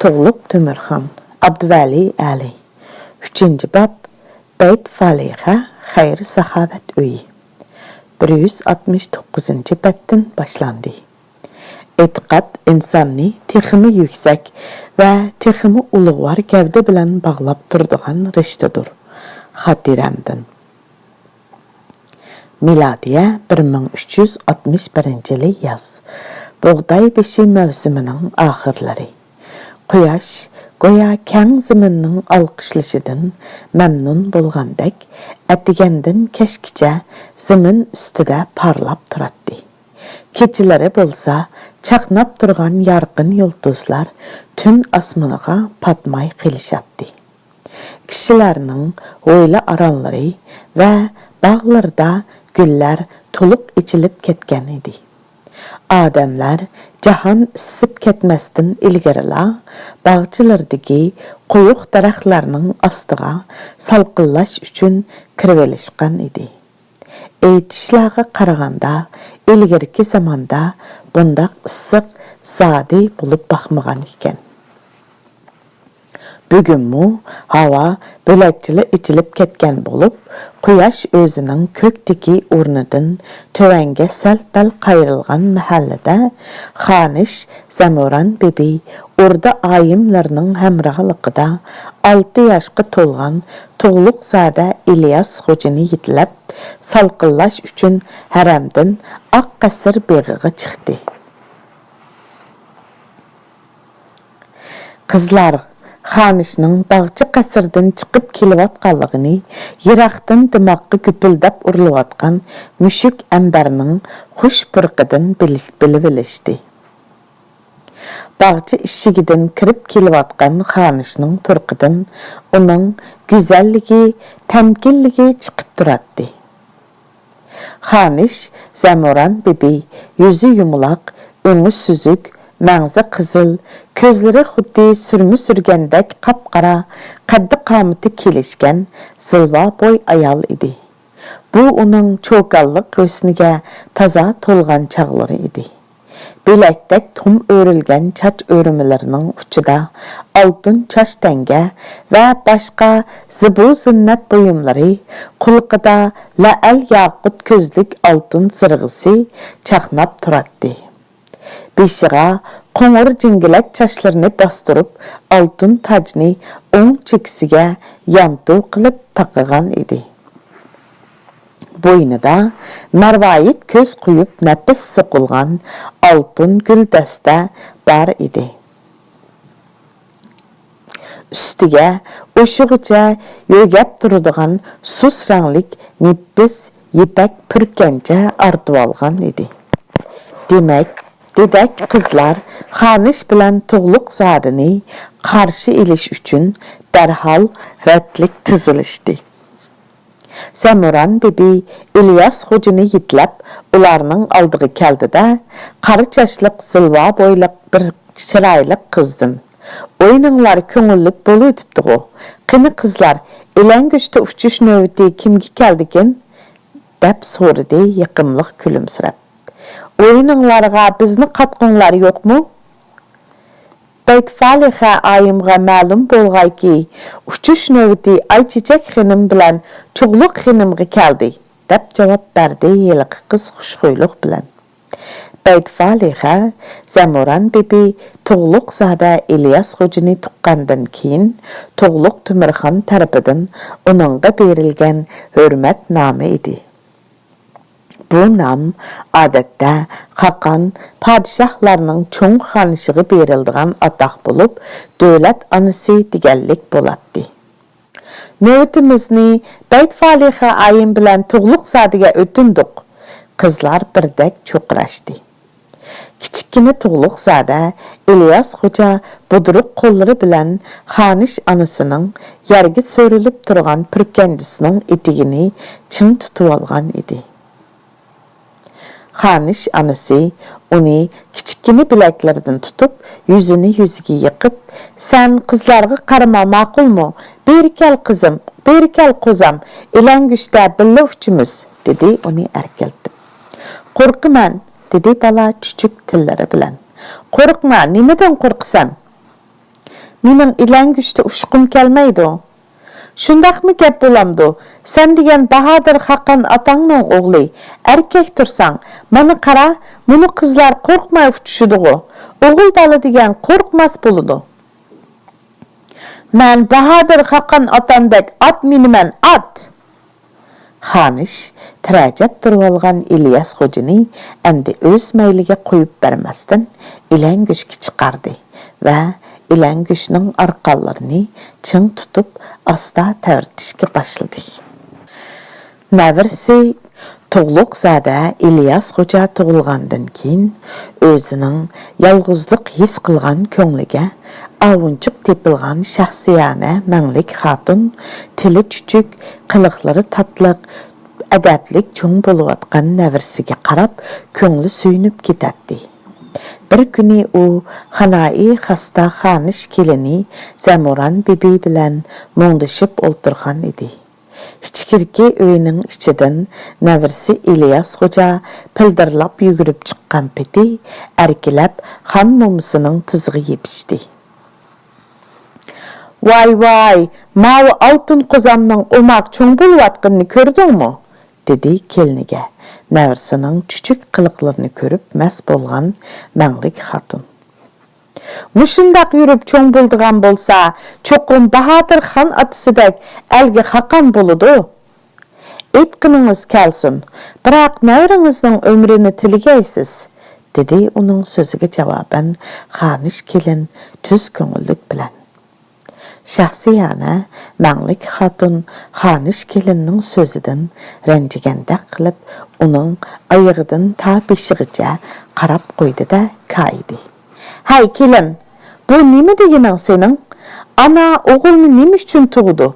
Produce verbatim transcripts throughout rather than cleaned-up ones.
تۇغلۇق تۆمۈرخان، ئابدۇۋەلى ئەلى. ئۈچىنچى باب، بەيت فالىخە خەير-ساخاۋەت ئۆيى. بىر يۈز ئاتمىش توققۇزىنچى بەتتىن باشلاندى. ئېتىقاد ئىنساننى تېخىمۇ يۈكسەك ۋە تېخىمۇ ئۇلۇغۋار گەۋدە بىلەن باغلاپ تۇرىدىغان رىشتىدۇر. خاتىرەمدىن. مىلادىيە بىر مىڭ ئۈچ يۈز ئاتمىش بىرىنچى يىلى ياز. بۇغداي بېشى مەۋسۇمىنىڭ ئاخىرلىرى. قۇياش گويا كەڭ زېمىننىڭ ئالقىشلىشىدىن مەمنۇن بولغاندەك، ئەتىگەندىن كەچكىچە زېمىن ئۈستىدە پارلاپ تۇراتتى. كېچىلىرى بولسا چاقناپ تۇرغان يارقىن يۇلتۇزلار تۈن ئاسمىنىغا پاتماي قېلىشاتتى. كىشىلەرنىڭ ھويلا-ئارانلىرى ۋە باغلىرىدا گۈللەر تولۇق ئېچىلىپ كەتكەن ئىدى. ئادەملەر جاھان ئىسسىپ كەتمەستىن ئىلگىرىلا باغچىلىرىدىكى قويۇق دەرەخلەرنىڭ ئاستىغا سالقىنلاش ئۈچۈن كىرىۋېلىشقان ئىدى. ئېيتىشلارغا قارىغاندا، ئىلگىرىكى زاماندا بۇنداق ئىسسىق زادى بولۇپ باقمىغان ئىكەن. بۈگۈنمۇ ھاۋا بۆلەكچىلا ئېچىلىپ كەتكەن بولۇپ، قۇياش ئۆزىنىڭ كۆكتىكى ئورنىدىن تۆۋەنگە سەل-پەل قايرىلغان مەھەلدە خانىش زەمۇران بىبى ئوردا ئايىملىرىنىڭ ھەمراھلىقىدا ئالتە ياشقا تولغان تۇغلۇقزادە ئىلياس خوجىنى يېتىلەپ، سالقىنلاش ئۈچۈن ھەرەمدىن ئاق قەسىر بېغىغا چىقتى. قىزلار خانىشنىڭ باغچە قەسىردىن چىقىپ كېلىۋاتقانلىقىنى يىراقتىن دىماققا گۈپۈلدەپ ئۇرۇلۇۋاتقان مۈشۈك ئەمبەرنىڭ خۇش پۇرىقىدىن بىلىش-، بىلىۋېلىشتى. باغچە ئىشىكىدىن كىرىپ كېلىۋاتقان خانىشنىڭ پۇرىقىدىن ئۇنىڭ گۈزەللىكى، تەمكىنلىكى چىقىپ تۇراتتى. خانىش زەمۇران بىبى يۈزى يۇمىلاق، ئۆڭى سۈزۈك، مەڭزى قىزىل، كۆزلىرى خۇددى سۈرمە سۈرگەندەك قاپقارا، قەددى-قامىتى كېلىشكەن، زىلۋا بوي ئايال ئىدى. بۇ ئۇنىڭ چوكانلىق ھۆسنىگە تازا تولغان چاغلىرى ئىدى. بىلەكتەك تۇم ئۆرۈلگەن چاچ ئۆرمىلىرىنىڭ ئۇچىدا ئالتۇن چاچ تەڭگە ۋە باشقا زىبۇ-زىننەت بۇيۇملىرى، قۇلىقىدا لەئەل ياقۇت كۆزلۈك ئالتۇن زىرغىسى چاقناپ تۇراتتى. بېشىغا قوڭۇر جىڭگىلەك چاچلىرىنى باستۇرۇپ، ئالتۇن تاجنى ئوڭ چېكىسىگە يانتۇ قىلىپ تاقىغان ئىدى. بوينىدا مەرۋايىت كۆز قويۇپ نەپىس سوقۇلغان ئالتۇن گۈلدەستە بار ئىدى. ئۈستىگە ئوشۇغىچە يۆگەپ تۇرىدىغان سۇس رەڭلىك نېپىز يىپەك پۈركەنچە ئارتىۋالغان ئىدى. دېمەك، دېدەك قىزلار خانىش بىلەن تۇغلۇقزادىنى قارشى ئېلىش ئۈچۈن دەرھال رەتلىك تىزىلىشتى. زەمۇران بىبى ئىلياس خوجىنى يېتىلەپ، ئۇلارنىڭ ئالدىغا كەلدى-دە، قارا چاچلىق، زىلۋا بويلۇق بىر چىرايلىق قىزدىن: «ئويۇنۇڭلار كۆڭۈللۈك بولۇۋېتىپتىغۇ؟ قېنى قىزلار، ئېلەڭگۈچتە ئۇچۇش نۆۋىتى كىمگە كەلدىكىن؟» دەپ سورىدى يېقىملىق كۈلۈمسىرەپ. «ئويۇنۇڭلارغا بىزنى قاتقۇڭلار يوقمۇ؟» «بەيت فالىخە ئايىمغا مەلۇم بولغايكى، ئۇچۇش نۆۋىتى ئايچېچەك خېنىم بىلەن چوغلۇق خېنىمغا كەلدى» دەپ جاۋاب بەردى ھېلىقى قىز خۇشخۇيلۇق بىلەن. بەيت فالىخە زەمۇران بىبى تۇغلۇقزادە ئىلياس خوجىنى تۇغقاندىن كېيىن، تۇغلۇق تۆمۈرخان تەرىپىدىن ئۇنىڭغا بېرىلگەن ھۆرمەت نامى ئىدى. بۇ نام، ئادەتتە، خاقان پادىشاھلارنىڭ چوڭ خانىشىغا بېرىلىدىغان ئاتاق بولۇپ، دۆلەت ئانىسى دېگەنلىك بولاتتى. «نۆۋىتىمىزنى بەيت فالىخە ئايىم بىلەن تۇغلۇقزادىگە ئۆتۈندۇق.» قىزلار بىردەك چۇقۇراشتى. كىچىككىنە تۇغلۇقزادە ئىلياس خوجا بۇدرۇق قوللىرى بىلەن خانىش ئانىسىنىڭ يەرگە سۆرىلىپ تۇرغان پۈركەنجىسىنىڭ ئېتىكىنى چىڭ تۇتۇۋالغان ئىدى. خانىش ئانىسى ئۇنى كىچىككىنە بىلەكلىرىدىن تۇتۇپ، يۈزىنى يۈزىگە يېقىپ، «سەن قىزلارغا قارىما، ماقۇلمۇ؟ بېرى كەل، قىزىم، بېرى كەل، قوزام، ئېلەڭگۈچتە بىللە ئۇچىمىز» دېدى ئۇنى ئەركىلىتىپ. «قورقىمەن» دېدى بالا چۈچۈك تىللىرى بىلەن. «قورقما، نېمىدىن قورقىسەن؟» مېنىڭ ئىلەڭگۈچتە ئۇچقۇم كەلمەيدۇ. شۇنداقمۇ گەپ بولامدۇ؟ سەن دېگەن باھادىر خاقان ئاتاڭنىڭ ئوغلى، ئەركەك تۇرساڭ، مانا قارا، مۇنۇ قىزلار قورقماي ئۇچۇشىدىغۇ. ئوغۇل بالا دېگەن قورقماس بولىدۇ. مەن باھادىر خاقان ئاتامدەك ئات مىنىمەن، ئات! خانىش تىرەجەپ تۇرۇۋالغان ئىلياس خوجىنى ئەمدى ئۆز مەيلىگە قويۇپ بەرمەستىن، ئىلەڭگۈچكە چىقاردى ۋە ئىلەڭگۈچنىڭ ئارقانلىرىنى چىڭ تۇتۇپ، ئاستا تەۋرىتىشكە باشلىدى. نەۋرىسى تۇغلۇقزادە ئىلياس خوجا تۇغۇلغاندىن كېيىن، ئۆزىنىڭ يالغۇزلۇق ھېس قىلغان كۆڭلىگە ئاۋۇنچۇق تېپىلغان شەھسىيانە مەڭلىك خاتۇن، تىلى چۈچۈك، قىلىقلىرى تاتلىق، ئەدەپلىك چوڭ بولۇۋاتقان نەۋرىسىگە قاراپ، كۆڭلى سۆيۈنۈپ كېتەتتى. بىر كۈنى ئۇ خانائى خاستا خانىش كېلىنى زەمۇران بىبى بىلەن مۇڭدىشىپ ئولتۇرغان ئىدى. ئىچكىرىكى ئۆينىڭ ئىچىدىن نەۋرىسى ئىلياس خوجا پىلدىرلاپ يۈگۈرۈپ چىققان پېتى، ئەركىلەپ خان مومىسىنىڭ تىزىغا يېپىشتى. «ۋاي، ۋاي، ماۋۇ ئالتۇن قوزامنىڭ ئوماق چوڭ بولۇۋاتقىنىنى كۆردۈڭمۇ؟» دېدى كېلىنىگە نەۋرىسىنىڭ چۈچۈك قىلىقلىرىنى كۆرۈپ مەست بولغان مەڭلىك خاتۇن. «مۇشۇنداق يۈرۈپ چوڭ بولىدىغان بولسا، چوقۇم باھادىر خان ئاتىسىدەك ئەلگە خاقان بولىدۇ. ئېيتقىنىڭىز كەلسۇن، بىراق نەۋرىڭىزنىڭ ئۆمرىنى تىلىگەيسىز»، دېدى ئۇنىڭ سۆزىگە جاۋابەن خانىش كېلىن تۈز كۆڭۈللۈك بىلەن. شەھسىيانە مەڭلىك خاتۇن خانىش كېلىننىڭ سۆزىدىن رەنجىگەندەك قىلىپ، ئۇنىڭ ئايىغىدىن تا بېشىغىچە قاراپ قويدى-دە، كايىدى. «ھەي، كېلىن، بۇ نېمە دېگىنىڭ سېنىڭ؟ ئانا ئوغۇلنى نېمە ئۈچۈن تۇغىدۇ؟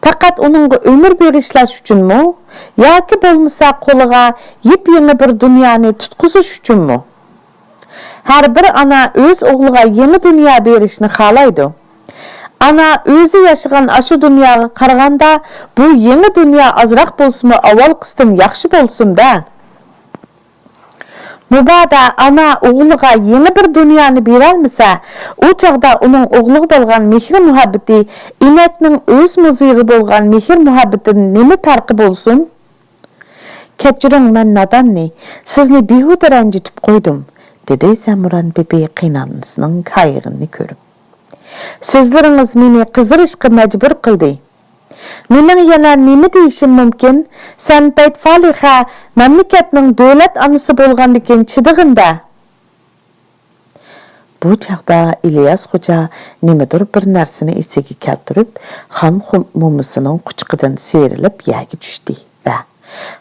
پەقەت ئۇنىڭغا ئۆمۈر بېغىشلاش ئۈچۈنمۇ؟ ياكى بولمىسا قولىغا يېپيېڭى بىر دۇنيانى تۇتقۇزۇش ئۈچۈنمۇ؟» ھەر بىر ئانا ئۆز ئوغلىغا يېڭى دۇنيا بېرىشنى خالايدۇ. ئانا ئۆزى ياشىغان ئاشۇ دۇنياغا قارىغاندا، بۇ يېڭى دۇنيا ئازراق بولسىمۇ، ئاۋۋالقىسىدىن ياخشى بولسۇن-دە. مۇبادا ئانا ئوغلىغا يېڭى بىر دۇنيانى بېرەلمىسە، ئۇ چاغدا ئۇنىڭ ئوغلىغا بولغان مېھرى-مۇھەببىتى ئىنەكنىڭ ئۆز مۇزىغا بولغان مېھىر-مۇھەببىتىدىن نېمە پەرقى بولسۇن؟ «كەچۈرۈڭ، مەن ناداننى، سىزنى بىھۇدە رەنجىتىپ قويدۇم»، دېدى زەمۇران بىبى قىينالمىسىنىڭ كايىغىنىنى كۆرۈپ. «سۆزلىرىڭىز مېنى قىزىرىشقا مەجبۇر قىلدى. مېنىڭ يەنە نېمە دېيىشىم مۇمكىن؟ سەن پەيت فالىخە مەملىكەتنىڭ دۆلەت ئانىسى بولغاندىكىن چىدىغىن-دە.» بۇ چاغدا ئىلياس خوجا نېمىدۇر بىر نەرسىنى ئېسىگە كەلتۈرۈپ، خان خۇ-، مومىسىنىڭ قۇچىقىدىن سىيرىلىپ يەرگە چۈشتى ۋە،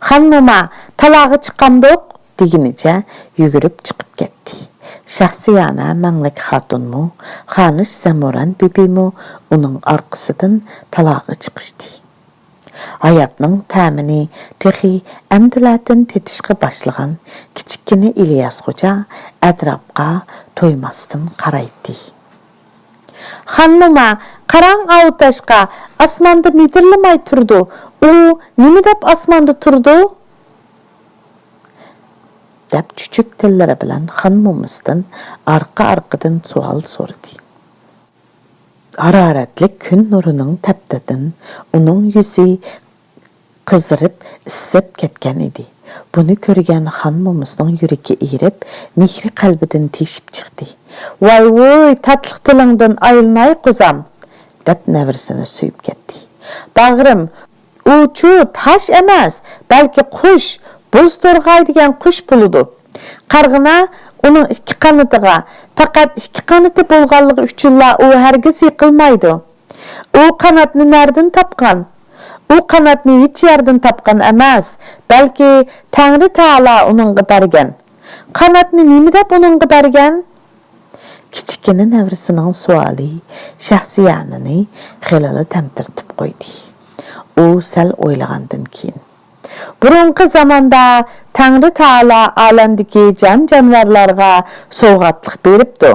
«خان موما، تالاغا چىقامدۇق؟» دېگىنىچە يۈگۈرۈپ چىقىپ كەتتى. شەھسىيانە مەڭلىك خاتۇنمۇ، خانىش زەمۇران بىبىمۇ ئۇنىڭ ئارقىسىدىن تالاغا چىقىشتى. ھاياتنىڭ تەمىنى تېخى ئەمدىلەتىن تېتىشقا باشلىغان كىچىككىنە ئىلياس خوجا ئەتراپقا تويماستىن قارايتتى. «خان موما، قاراڭ ئاۋۇ تاشقا، ئاسماندا مىدىرلىماي تۇرىدۇ. ئۇ نېمە دەپ ئاسماندا تۇرىدۇ؟» دەپ چۈچۈك تىللىرى بىلەن خان مومىسىدىن ئارقا-ئارقىدىن سوئال سورىدى. ھارارەتلىك كۈن نۇرىنىڭ تەپتىدىن ئۇنىڭ يۈزى قىزىرىپ، ئىسسىپ كەتكەن ئىدى. بۇنى كۆرگەن خان مومىسىنىڭ يۈرىكى ئېرىپ، مېھرى قەلبىدىن تېشىپ چىقتى. «ۋاي-ۋۇي، تاتلىق تىلىڭدىن ئايلىناي، قوزام!» دەپ نەۋرىسىنى سۆيۈپ كەتتى. «باغرىم، ئۇچۇ تاش ئەمەس، بەلكى قۇش، بوز تورغاي دېگەن قۇش بولىدۇ. قارىغىنا ئۇنىڭ ئىككى قانىتىغا، پەقەت ئىككى قانىتى بولغانلىقى ئۈچۈنلا ئۇ ھەرگىز يىقىلمايدۇ. ئۇ قاناتنى نەدىن تاپقان؟ ئۇ قاناتنى ھېچ يەردىن تاپقان ئەمەس، بەلكى تەڭرى تائالا ئۇنىڭغا بەرگەن. قاناتنى نېمە دەپ ئۇنىڭغا بەرگەن؟» كىچىككىنە نەۋرىسىنىڭ سوئالى شەھسىيانىنى خېلىلا تەمتىرىتىپ قويدى. ئۇ سەل ئويلىغاندىن كېيىن، «بۇرۇنقى زاماندا تەڭرى تائالا ئالەمدىكى جان-جانىۋارلارغا سوۋغاتلىق بېرىپتۇ»،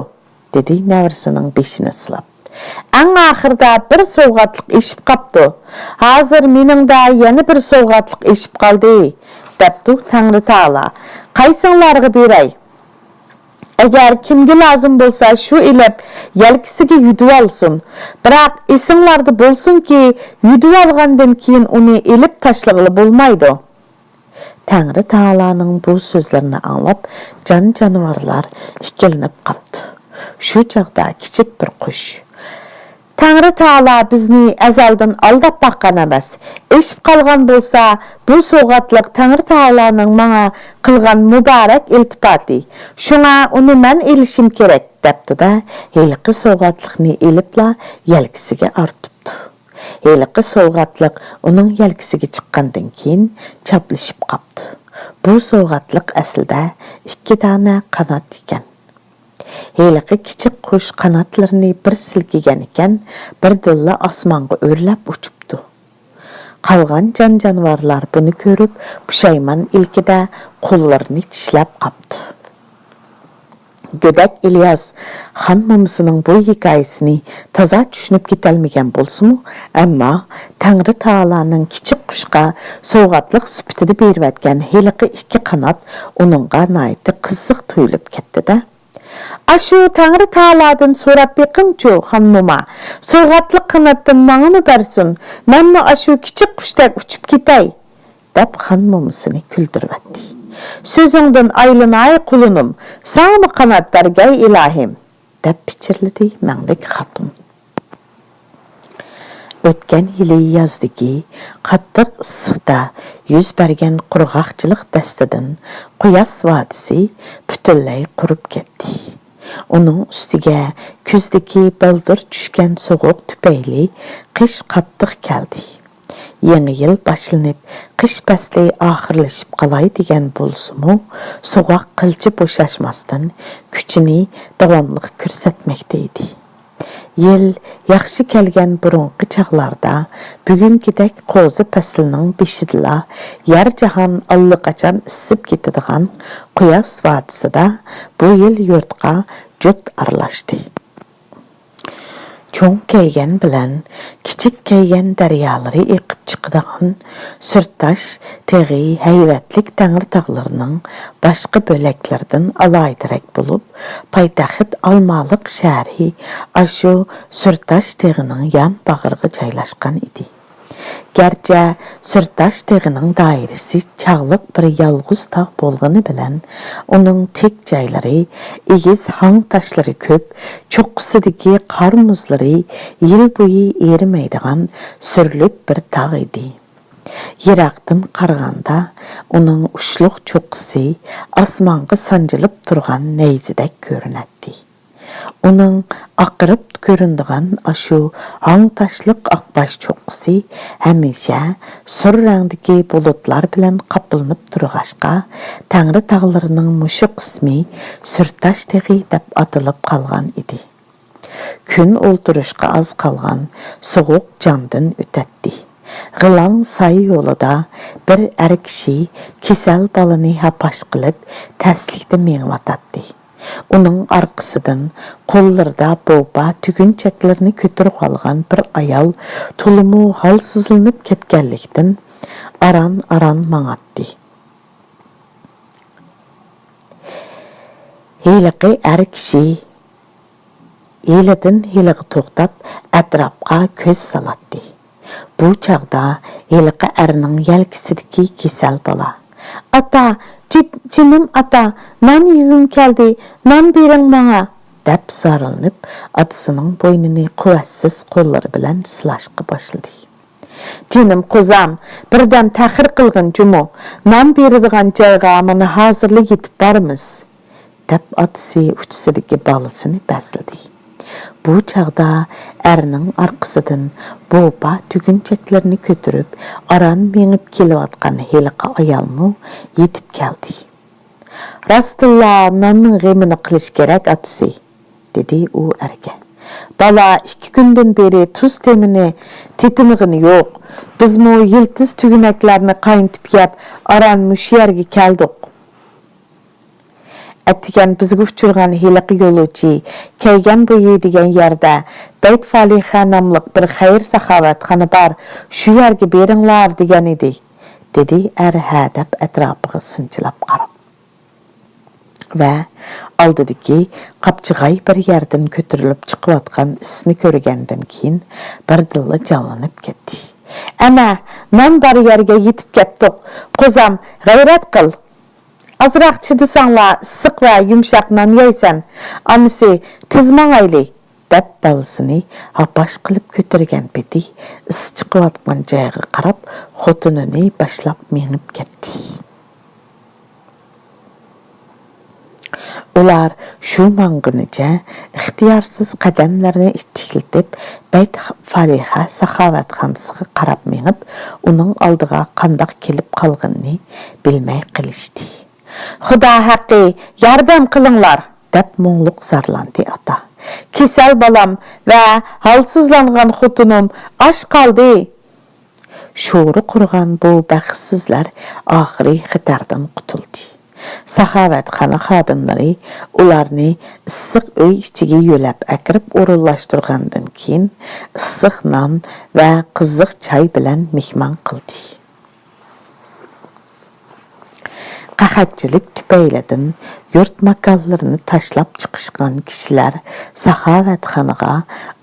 دېدى نەۋرىسىنىڭ بېشىنى سىلاپ. «ئەڭ ئاخىرىدا بىر سوۋغاتلىق ئېشىپ قاپتۇ. ھازىر مېنىڭدە يەنە بىر سوۋغاتلىق ئېشىپ قالدى، دەپتۇ تەڭرى تائالا. قايسىڭلارغا بېرەي؟» ئەگەر كىمگە لازىم بولسا، شۇ ئېلىپ، يەلكىسىگە يۈدۈۋالسۇن. بىراق، ئېسىڭلاردا بولسۇنكى، يۈدۈۋالغاندىن كېيىن ئۇنى ئېلىپ تاشلىغىلى بولمايدۇ. تەڭرى تائالانىڭ بۇ سۆزلىرىنى ئاڭلاپ، جان-جانىۋارلار ئىككىلىنىپ قاپتۇ. شۇ چاغدا كىچىك بىر قۇش، «تەڭرى تائالا بىزنى ئەزەلدىن ئالداپ باققان ئەمەس. ئېشىپ قالغان بولسا، بۇ سوۋغاتلىق تەڭرى تائالانىڭ ماڭا قىلغان مۇبارەك ئىلتىپاتى. شۇڭا ئۇنى مەن ئېلىشىم كېرەك» دەپتۇ-دە، ھېلىقى سوۋغاتلىقنى ئېلىپلا يەلكىسىگە ئارتىپتۇ. ھېلىقى سوۋغاتلىق ئۇنىڭ يەلكىسىگە چىققاندىن كېيىن چاپلىشىپ قاپتۇ. بۇ سوۋغاتلىق ئەسلىدە ئىككى دانە قانات ئىكەن. ھېلىقى كىچىك قۇش قاناتلىرىنى بىر سىلكىگەن ئىكەن، بىردىنلا ئاسمانغا ئۆرلەپ ئۇچۇپتۇ. قالغان جان-جانىۋارلار بۇنى كۆرۈپ، پۇشايمان ئىلكىدە قوللىرىنى چىشلەپ قاپتۇ. گۆدەك ئىلياس خان مومىسىنىڭ بۇ ھېكايىسىنى تازا چۈشىنىپ كېتەلمىگەن بولسىمۇ، ئەمما تەڭرى تائالانىڭ كىچىك قۇشقا سوۋغاتلىق سۈپىتىدە بېرىۋەتكەن ھېلىقى ئىككى قانات ئۇنىڭغا ناھايىتى قىزىق تۇيۇلۇپ كەتتى-دە، «ئاشۇ تەڭرى تائالادىن سوراپ بېقىڭچۇ، خان موما، سوۋغاتلىق قاناتتىن ماڭىمۇ بەرسۇن، مەنمۇ ئاشۇ كىچىك قۇشتەك ئۇچۇپ كېتەي» دەپ خان مومىسىنى كۈلدۈرۈۋەتتى. «سۆزۈڭدىن ئايلىناي قۇلۇنۇم، ساڭىمۇ قانات بەرگەي ئىلاھىم» دەپ پىچىرلىدى مەڭلىك خاتۇن. ئۆتكەن يىلى يازدىكى قاتتىق ئىسسىقتا يۈز بەرگەن قۇرغاقچىلىق دەستىدىن قۇياس ۋادىسى پۈتۈنلەي قۇرۇپ كەتتى. ئۇنىڭ ئۈستىگە كۈزدىكى بالدۇر چۈشكەن سوغۇق تۈپەيلى قىش قاتتىق كەلدى. يېڭى يىل باشلىنىپ، قىش پەسلى ئاخىرلىشىپ قالاي دېگەن بولسىمۇ، سوغۇق قىلچە بوشاشماستىن كۈچىنى داۋاملىق كۆرسەتمەكتە ئىدى. يىل ياخشى كەلگەن بۇرۇنقى چاغلاردا، بۈگۈنكىدەك قوزا پەسلىنىڭ بېشىدىلا يەر-جاھان ئاللىقاچان ئىسسىپ كېتىدىغان قۇياس ۋادىسىدا بۇ يىل يۇرتقا جۇت ئارىلاشتى. چوڭ كەيگەن بىلەن كىچىك كەيگەن دەريالىرى ئېقىپ چىقىدىغان سۈرتاش تېغى ھەيۋەتلىك تەڭرى تاغلىرىنىڭ باشقا بۆلەكلىرىدىن ئالاھىدىرەك بولۇپ، پايتەخت ئالمالىق شەھىرى ئاشۇ سۈرتاش تېغىنىڭ يان باغرىغا جايلاشقان ئىدى. گەرچە سۈرتاش تېغىنىڭ دائىرىسى چاغلىق بىر يالغۇز تاغ بولغىنى بىلەن، ئۇنىڭ تىك جايلىرى، ئېگىز ھاڭ تاشلىرى كۆپ، چوققىسىدىكى قار مۇزلىرى يىل بويى ئېرىمەيدىغان سۈرلۈك بىر تاغ ئىدى. يىراقتىن قارىغاندا، ئۇنىڭ ئۇچلۇق چوققىسى ئاسمانغا سانجىلىپ تۇرغان نەيزىدەك كۆرۈنەتتى. ئۇنىڭ ئاقىرىپ كۆرۈنىدىغان ئاشۇ ھاڭ تاشلىق ئاقباش چوققىسى ھەمىشە سۈر رەڭدىكى بۇلۇتلار بىلەن قاپلىنىپ تۇرغاچقا، تەڭرى تاغلىرىنىڭ مۇشۇ قىسمى سۈرتاش تېغى دەپ ئاتىلىپ قالغان ئىدى. كۈن ئولتۇرۇشقا ئاز قالغان سوغۇق جاندىن ئۆتەتتى. غىلاڭ ساي يولىدا بىر ئەر كىشى كېسەل بالىنى ھاپاش قىلىپ، تەسلىكتە مېڭىۋاتاتتى. ئۇنىڭ ئارقىسىدىن قوللىرىدا بوپا تۈگۈنچەكلىرىنى كۆتۈرۈۋالغان بىر ئايال تولىمۇ ھالسىزلىنىپ كەتكەنلىكتىن، ئاران-ئاران ماڭاتتى. ھېلىقى ئەر كىشى ھېلىدىن ھېلىغا توختاپ، ئەتراپقا كۆز سالاتتى. بۇ چاغدا ھېلىقى ئەرنىڭ يەلكىسىدىكى كېسەل بالا، «ئاتا، جى-، جېنىم ئاتا، نان يېگۈم كەلدى، نان بېرىڭ ماڭا!» دەپ زارلىنىپ، ئاتىسىنىڭ بوينىنى قۇۋۋەتسىز قوللىرى بىلەن سىلاشقا باشلىدى. «جېنىم قوزام، بىردەم تەخىر قىلغىن جۇمۇ، نان بېرىدىغان جايغا مانا ھازىرلا يېتىپ بارىمىز» دەپ، ئاتىسى ئۇچىسىدىكى بالىسىنى بەسلىدى. بۇ چاغدا ئەرنىڭ ئارقىسىدىن بوپا تۈگۈنچەكلىرىنى كۆتۈرۈپ، ئاران مېڭىپ كېلىۋاتقان ھېلىقى ئايالمۇ يېتىپ كەلدى. «راستتىنلا ناننىڭ غېمىنى قىلىش كېرەك، ئاتىسى» دېدى ئۇ ئەرگە. «بالا ئىككى كۈندىن بېرى تۇز تېمىنى تېتىمىغىنى يوق. بىزمۇ يىلتىز تۈگۈنەكلەرنى قاينىتىپ يەپ، ئاران مۇشۇ يەرگە كەلدۇق. ئەتىگەن بىزگە ئۇچرىغان ھېلىقى يولۇچى كەيگەن بويى دېگەن يەردە بەيت فالىھە ناملىق بىر خەير-ساخاۋەتخانا بار، شۇ يەرگە بېرىڭلار دېگەن ئىدى» دېدى ئەر ھە دەپ ئەتراپىغا سىنچىلاپ قاراپ. ۋە ئالدىدىكى قاپچىغاي بىر يەردىن كۆتۈرۈلۈپ چىقىۋاتقان ئىسنى كۆرگەندىن كېيىن، بىردىنلا جانلىنىپ كەتتى. «ئەنە، نان بار يەرگە يېتىپ كەپتۇق. قوزام، غەيرەت قىل! ئازراق چىدىساڭلا، ئىسسىق ۋە يۇمشاق نان يەيسەن. ئانىسى، تېز ماڭايلى!» دەپ، بالىسىنى ھاپاش قىلىپ كۆتۈرگەن پېتى ئىس چىقىۋاتقان جايغا قاراپ، خوتۇنىنى باشلاپ مېڭىپ كەتتى. ئۇلار شۇ ماڭغىنىچە ئىختىيارسىز قەدەملىرىنى ئىتتىكلىتىپ، بەيت فالىھە ساخاۋەتخانىسىغا قاراپ مېڭىپ، ئۇنىڭ ئالدىغا قانداق كېلىپ قالغىنىنى بىلمەي قېلىشتى. «خۇدا ھەققى، ياردەم قىلىڭلار!» دەپ مۇڭلۇق زارلاندى ئاتا. «كېسەل بالام ۋە ھالسىزلانغان خوتۇنۇم ئاچ قالدى!» شورى قۇرغان بۇ بەختسىزلەر ئاخىرى خەتەردىن قۇتۇلدى. ساخاۋەتخانا خادىملىرى ئۇلارنى ئىسسىق ئۆي ئىچىگە يۆلەپ ئەكىرىپ ئورۇنلاشتۇرغاندىن كېيىن، ئىسسىق نان ۋە قىزىق چاي بىلەن مېھمان قىلدى. قەھەتچىلىك تۈپەيلىدىن يۇرت ماكانلىرىنى تاشلاپ چىقىشقان كىشىلەر ساخاۋەتخانىغا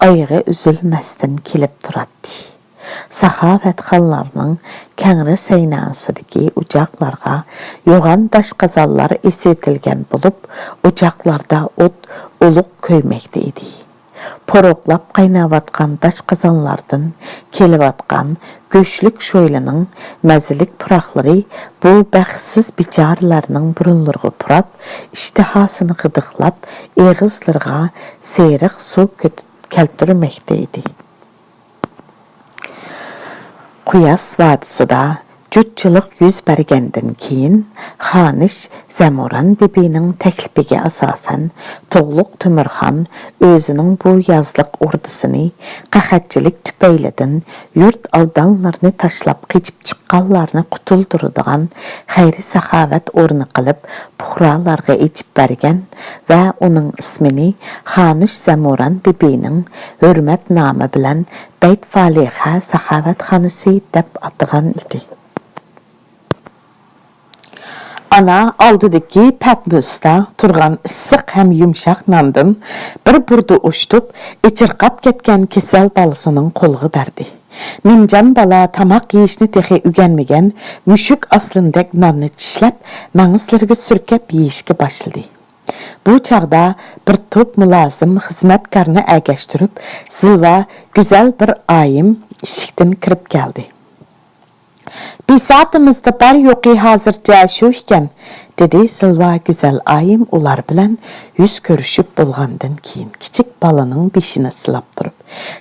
ئايىغى ئۈزۈلمەستىن كېلىپ تۇراتتى. ساخاۋەتخانلارنىڭ كەڭرى سەيناسىدىكى ئوچاقلارغا يوغان داش قازانلار ئېسىۋېتىلگەن بولۇپ، ئوچاقلاردا ئوت ئۇلۇغ كۆيمەكتە ئىدى. پۇرۇقلاپ قايناۋاتقان داش قازانلاردىن كېلىۋاتقان گۆشلۈك شويلىنىڭ مەززىلىك پۇراقلىرى بۇ بەختسىز بىچارىلەرنىڭ بۇرۇنلىرىغا پۇراپ، ئىشتىھاسىنى غىدىقلاپ، ئېغىزلىرىغا سېرىق سۇ كۆت-، كەلتۈرمەكتە ئىدى. قۇياس ۋادىسىدا جۇتچىلىق يۈز بەرگەندىن كېيىن، خانىش زەمۇران بىبىنىڭ تەكلىپىگە ئاساسەن، تۇغلۇق تۆمۈرخان ئۆزىنىڭ بۇ يازلىق ئوردىسىنى قەھەتچىلىك تۈپەيلىدىن يۇرت ئالدانلىرىنى تاشلاپ قېچىپ چىققانلارنى قۇتۇلدۇرىدىغان خەير-ساخاۋەت ئورنى قىلىپ، پۇقرالارغا ئېچىپ بەرگەن ۋە ئۇنىڭ ئىسمىنى خانىش زەمۇران بىبىنىڭ ھۆرمەت نامى بىلەن بەيت فالىھە ساخاۋەتخانىسى دەپ ئاتىغان ئىدى. ئانا ئالدىدىكى پەتنۇستا تۇرغان ئىسسىق ھەم يۇمشاق ناندىن بىر بۇردا ئوشتۇپ، ئېچىرقاپ كەتكەن كېسەل بالىسىنىڭ قولىغا بەردى. نىمجان بالا تاماق يېيىشنى تېخى ئۆگەنمىگەن مۈشۈك ئاسلىنىدەك ناننى چىشلەپ، مەڭزىلىرىگە سۈركەپ يېيىشكە باشلىدى. بۇ چاغدا بىر توپ مۇلازىم خىزمەتكارنى ئەگەشتۈرۈپ، زىلۋا گۈزەل بىر ئايىم ئىشىكتىن كىرىپ كەلدى. «بىساتىمىزدا بار يوقى ھازىرچە شۇ ئىكەن»، دېدى زىلۋا گۈزەل ئايىم ئۇلار بىلەن يۈز كۆرۈشۈپ بولغاندىن كېيىن، كىچىك بالىنىڭ بېشىنى سىلاپ تۇرۇپ.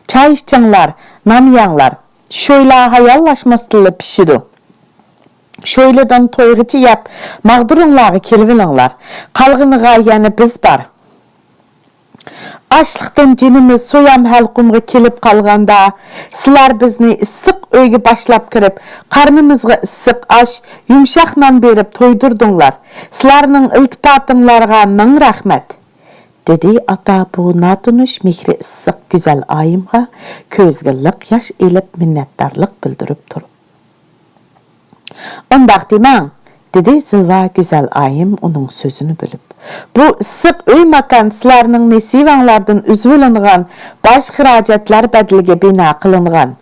«چاي ئىچىڭلار، نان يەڭلار. شويلا ھاياللاشماستىنلا پىشىدۇ. شويلىدىن تويغىچە يەپ، ماغدۇرۇڭلارغا كېلىۋېلىڭلار. قالغىنىغا يەنە بىز بار. ئاچلىقتىن جېنىمىز سويام ھەلقۇمغا كېلىپ قالغاندا، سىلەر بىزنى ئىسسىق ئۆيگە باشلاپ كىرىپ، قارنىمىزغا ئىسسىق ئاش، يۇمشاق نان بېرىپ تويدۇردۇڭلار. سىلەرنىڭ ئىلتىپاتىڭلارغا مىڭ رەھمەت»، دېدى ئاتا بۇ ناتونۇش مېھرى ئىسسىق گۈزەل ئايىمغا كۆزىگە لىق ياش ئېلىپ مىننەتدارلىق بىلدۈرۈپ تۇرۇپ. «ئۇنداق دېمەڭ»، دېدى زىلۋا گۈزەل ئايىم ئۇنىڭ سۆزىنى بۆلۈپ. «بۇ ئىسسىق ئۆي ماكان سىلەرنىڭ نېسىۋەڭلاردىن ئۈزۈۋېلىنغان باج خىراجەتلەر بەدىلىگە بىنا قىلىنغان.